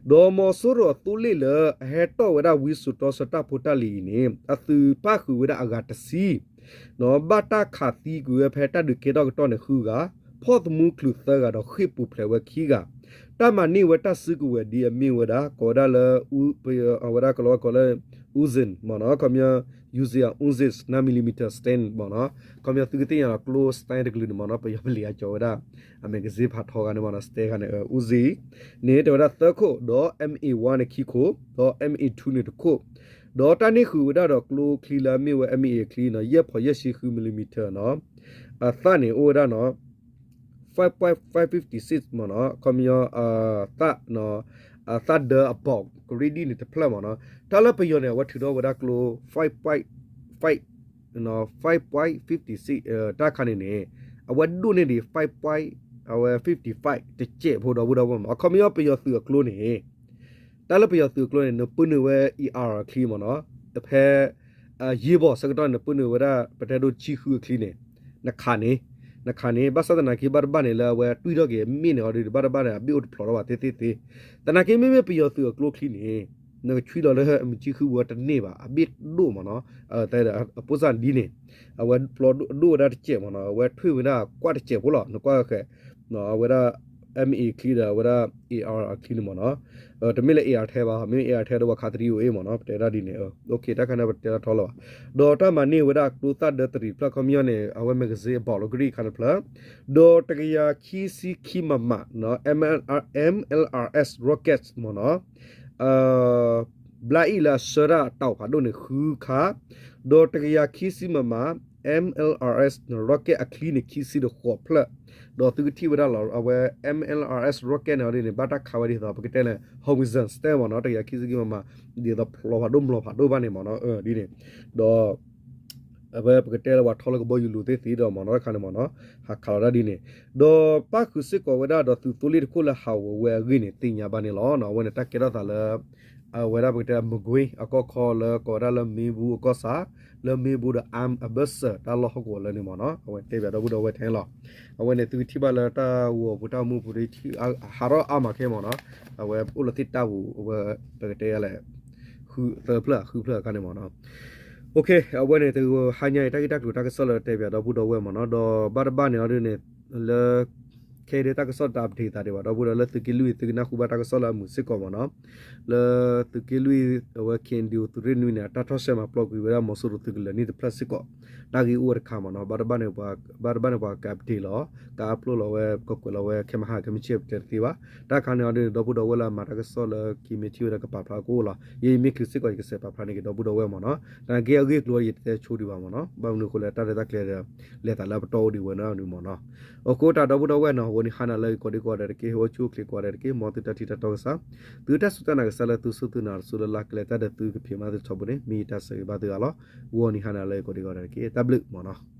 ဒီးမီၤစိရိၤအသိလ့ၣ်လၢအဟဲတီၣ်ဝဲဒၣ်ဝံစိာ်တီဆှၢတၢ်ဖိတၢ်လံၤအံၤန့ၣ် အသုးပၣ်ဃုာ်ဝဲဒၣ်အဂၤတဆံ ဘၣ်တၢ်ခးသံကွံာ်ဝဲဖဲတၢ်ဒုးကဲထီၣ်ကတီၢ်န့ၣ်ဃုဂၤ, ဖီၣ်သမူချုးသၢဂၤဒီးဃ့ၢ်ပူၤဖျဲးဝဲခံဂၤ, တၢ်မၤန့ၢ်ဝဲတၢ်စုကဝဲၤဒ်အမ့ၢ်ဝဲဒၣ် ကိးဝဲဒၣ်လၢ အဝဲဒၣ်ကလီဝဲကိးလၢ Uzan မ့ၢ်နီၤ, ခီပညီ using a Uzan nine millimeter stand မ့ၢ်နီၤ, ခီပညီသုကသ့ၣ်ညါလီၤ ကျိ stand တကလုာ်န့ၣ်မ့ၢ်နီၤ, ပယီၤပလံၤအကီဝဲဒၣ် အ magazine ဖးထီဂၤန့ၣ်မ့ၢ်နီၤ, stand ဂၤန့ၣ် Uzan န့ၣ် တဲဝဲဒၣ်သၢခိၣ်, ဒီး M A one န့ၣ်ခံခိၣ်, ဒီး M A two န့ၣ်တခိၣ်, ဒီးတၢ်န့ၢ်ဃုာ်ဝဲဒၣ်ဒီးကျိချံလၢအမ့ၢ်ဝဲ M A အချံနီၤ, ယဲၢ်ဖီးယဲၢ်ဆံဃု millimeter နီၤ, အသၣ်န့ၣ်အိၣ်ဝဲဒၣ်နီၤ five point five fifty six မ့ၢ်နီၤ, ခီပညီ သၣ် အသၣ်ဒၢအဘီးကရ့ဒံၣ်န့ၣ်တဖျၢၣ်မ့ၢ်နီၤ, တၢ်လၢပယီၤန့ၣ် အဝဲထုးထီၣ်ဝဲဒၣ်ကျိ five point five five fifty six တၢ်ခါန့ၣ်န့ၣ် အဝဲဒိၣ်န့ၢ်ဒံး five point အဝဲ fifty five တစဲးဖိဒီပုၢ်ဒီဝဲၢ်မ့ၢ်, အခီပညီပယီၤသုးအကျိန့ၣ် တၢ်လၢပယီၤသုးအကျိန့ၣ် နပၢနုာ်ဝဲ A R အချံမ့ၢ်နီၤ, ဖဲ ယ့ၢ်ဘီၣ်ဆၢကတီၢ်န့ၣ် နပၢနုာ်ဝဲဒၣ် ပတဲဒိၣ်ဆံဃုအချံန့ၣ် နခးန့ၣ်, နခးန့ၣ် ဘၣ်ဆၣ်သနာ်က့ဘၣ်တဘၣ်န့ၣ် လၢအဝဲတွံၢ်ထီၣ်က့ၤမ့ၣ်န့ၣ်အီၤဒီး ဘၣ်တဘၣ်န့ၣ် အဘ့ၣ်အိၣ်တဖျိးထီၣ်ဘၣ်သ့သ့သ့, သနာ်က့မ့မ့ၢ်ပယီၤသုးအကျိချံန့ၣ် နကဆွံလီၤလၢမုၢ်ဆံဃုပူၤတန့ၢ်ဘၣ်, အဘ့ၣ်ဒိၣ်မ့ၢ်နီၤ, အပိစၢ်ဒ်န့ၣ် အဝဲဖျိးဒိၣ်ဝဲဒၣ်တစဲးမ့ၢ်နီၤ, အဝဲထွံၣ်ဝဲဒၣ်ကွၢ်တစဲးဖိလီၤ, နကွၢ်ဃဲၤ အဝဲဒၣ် M A အချံဒီး အဝဲဒၣ် A R အချံန့ၣ်မ့ၢ်နီၤ, တမ့ၢ်လၢ A R ထဲဘၣ်, မ့မ့ၢ် A R ထဲဒီးပှၤခး three oh eight မ့ၢ်နီၤ, ပတဲဒၣ်ဒ်န့ၣ်, တၢ်ခါန့ၣ်ပတဲဒၣ်ထီလီၤဘၣ်, ဒီးတၢ်မၤန့ၢ်ဝဲဒၣ်ကျိသၣ်ဒၢတရံးဖျၢၣ် ခီပညီန့ၣ် အဝဲ magazine အဘီးလီကရံၣ်ခါတဖျၢၣ်, ဒီးတကယၤခံဆံခံ MM မမ M L R S rocket မ့ၢ်နီၤ, ဘျါအံၣ်လၢအဆှၢတၢ်တၢ်အိၣ်ဖးဒိၣ်န့ၣ် ဃုခါ, ဒီးတကယၤခံဆံ MM MLRS rocket အချံန့ၣ် ခံဆံဒီးဃိးဖျၢၣ်, ဒီးသုကထံၣ်ဝဲဒၣ်လီၤ အဝဲ M L R S rocket န့ၣ်ဒ်န့ၣ် ဘၣ်တၢ်ခးဝဲဒ်သိး ပကတဲလၢ howitzers တဲမ့ၢ်နီၤ, တကယၤခံဆံခံ MM ဒ်သိးဖျိးဖးဒိၣ်မျိာ်ဖးဒိၣ်ဘၣ်န့ၣ်မ့ၢ်နီၤ, ဒ်န့ၣ်, ဒီး အဝဲပကတဲလၢပှၤထီလၢကဘီယူၤလိာ်သ့ၣ်သ့ဒီးမ့ၢ်နီၤ တခါန့ၣ်မ့ၢ်နီၤ, ဟးခးလီၤဒၣ်ဒ်န့ၣ်, ဒီးပၣ်ဃုာ်စ့ၢ်ကီးဝဲဒၣ်ဒီးသုးသိလ့ၣ်တခိၣ်လၢဟးဂီၤဝဲအဂ့ၢ်န့ၣ် သ့ၣ်ညါဘၣ်န့ၣ်လီၤ. အဝဲန့ၣ်တၢ်ကဲထီၣ်သးလၢ အဝဲဒၣ်ပကတဲ မကွ့အကီၢ်ခီလၢကိးဝဲဒၣ်လၢမ့ၣ်ဘူအကီၢ်ဆၣ်, လၢမ့ၣ်ဘူဒီး အၣ်အဘၢၣ်စၢၤတၢ်လီၢ်ဟီၣ်ကဝီၤလၢန့ၣ်မ့ၢ်နီၤ, အဝဲတဲဘၣ်ဒီပုၢ်ဒီဝဲၢ်ထဲန့ၣ်လီၤ. အဝဲန့ၣ်သုကထံၣ်ဘၣ်လၢတၢ်ဂီၤပူၤတၢ်အိၣ်မူပူၤ ဟးထီၣ်အါမးခဲမ့ၢ်နီၤ, အဝဲအိၣ်လၢသ့ၣ်တၢ်ပူၤ အဝဲပကတဲလဲၣ် ဃုသၢဖျၢၣ်ဃုဖျၢၣ်အခါန့ၣ်မ့ၢ်နီၤ. အဝဲန့ၣ်တဟါညါအံၤ တၢ်ဂ့ၢ်တၢ်ကျိၤတၢ်ကစီၣ်လၢတဲဘၣ်ဒီပုၢ်ဒီဝဲၢ်မ့ၢ်နီၤ, ဒီးဘၣ်တဘၣ်န့ၣ်အီၤဒ်န့ၣ် လၢ ခဲအံၤဒ်တၢ်ကစီၣ်တၢ် update သးဒံးဘၣ် ဒီပုၢ်ဒီဝဲၢ်လၢသုးက့လွံၢ်သုကနၢ်ဟူဘၣ်တၢ်ကစီၣ်လၢအမုာ်စ့ၢ်ကီးမ့ၢ်နီၤ, လၢသုးက့လွံၢ်အဝဲ K N D O သုးရ့ၣ်နွံန့ၣ် အတၢ်ထီၣ်ဆှဲမၤပျီကွံာ်ဝဲဒၣ်မီၤစိရိၤသုးကလၢၤန့ၣ်တဖျၢၣ်စ့ၢ်ကီး, တၢ်ဂ့ၢ်အိၣ်ဝဲတခါမ့ၢ်နီၤ, ဘၣ်တဘၣ်န့ၣ် ဘၣ်တဘၣ်န့ၣ်ပှၤက update လီၤ, ကuploadလီၤဝဲ ကကွဲးလီၤဝဲ ခဲမဟါခဲမုၢ်ဆ့ၣ်ပတဲတသ့ဘၣ်, တၢ်ခါန့ၣ်အီၤဒ်န့ၣ် ဒီပုၢ်ဒီဝဲၢ်လၢအမၤတၢ်ကစီၣ်လၢခံမ့ၢ်ထံၣ်ဝဲဒၣ်ကပာ်ဖျါကအိၣ်လီၤ, ယဲယမ့ၢ်ချုးစ့ၢ်ကီးယကစဲးပာ်ဖျါန့ၢ်က့ၤဒီပုၢ်ဒီဝဲၢ်မ့ၢ်နီၤ, သနာ်က့အဂ့ၢ်အကျိၤယတတဲဆိဒံးဘၣ်မ့ၢ်နီၤ, ဘၣ်မနုၤအဃိလဲၣ် တၢ်ရဲၣ်တၢ်ကျဲၤဒီး လဲၤသးလၢပတီၢ်အိၣ်ဒံးဝဲန့ၣ်မ့ၢ်နီၤ. အဃိတၢ်ဒီပုၢ်ဒီဝဲၢ်နီၤ ဂီၤနံၤဟါနၤလၢအဂ့ၤကိးဒံကိးဂၤဒဲးတက့ၢ်, ဟဲအိၣ်ဆူၣ်အိၣ်ချ့ကိးဂၤဒဲးတက့ၢ်, မ်သုတၢ်ထံၣ်တၢ်တီကစၢ်, သုတၢ်စူၢ်တၢ်နာ်ကစၢ်လၢသုစူၢ်သုနာ်တစိၤလၢ်လၢ်ကျဲၤတၢ်ဒီးသုကဖံးမၤသုထီဘိန့ၣ် မ့ၢ်ယတၢ်ဆၢဂ့ၤဘၣ်သုဂၤလီၤ. ဂီၤနံၤဟါနၤလၢအဂ့ၤကိးဒံကိးဂၤဒဲးတက့ၢ်, တၢ်ဘျုးမ့ၢ်နီၤ.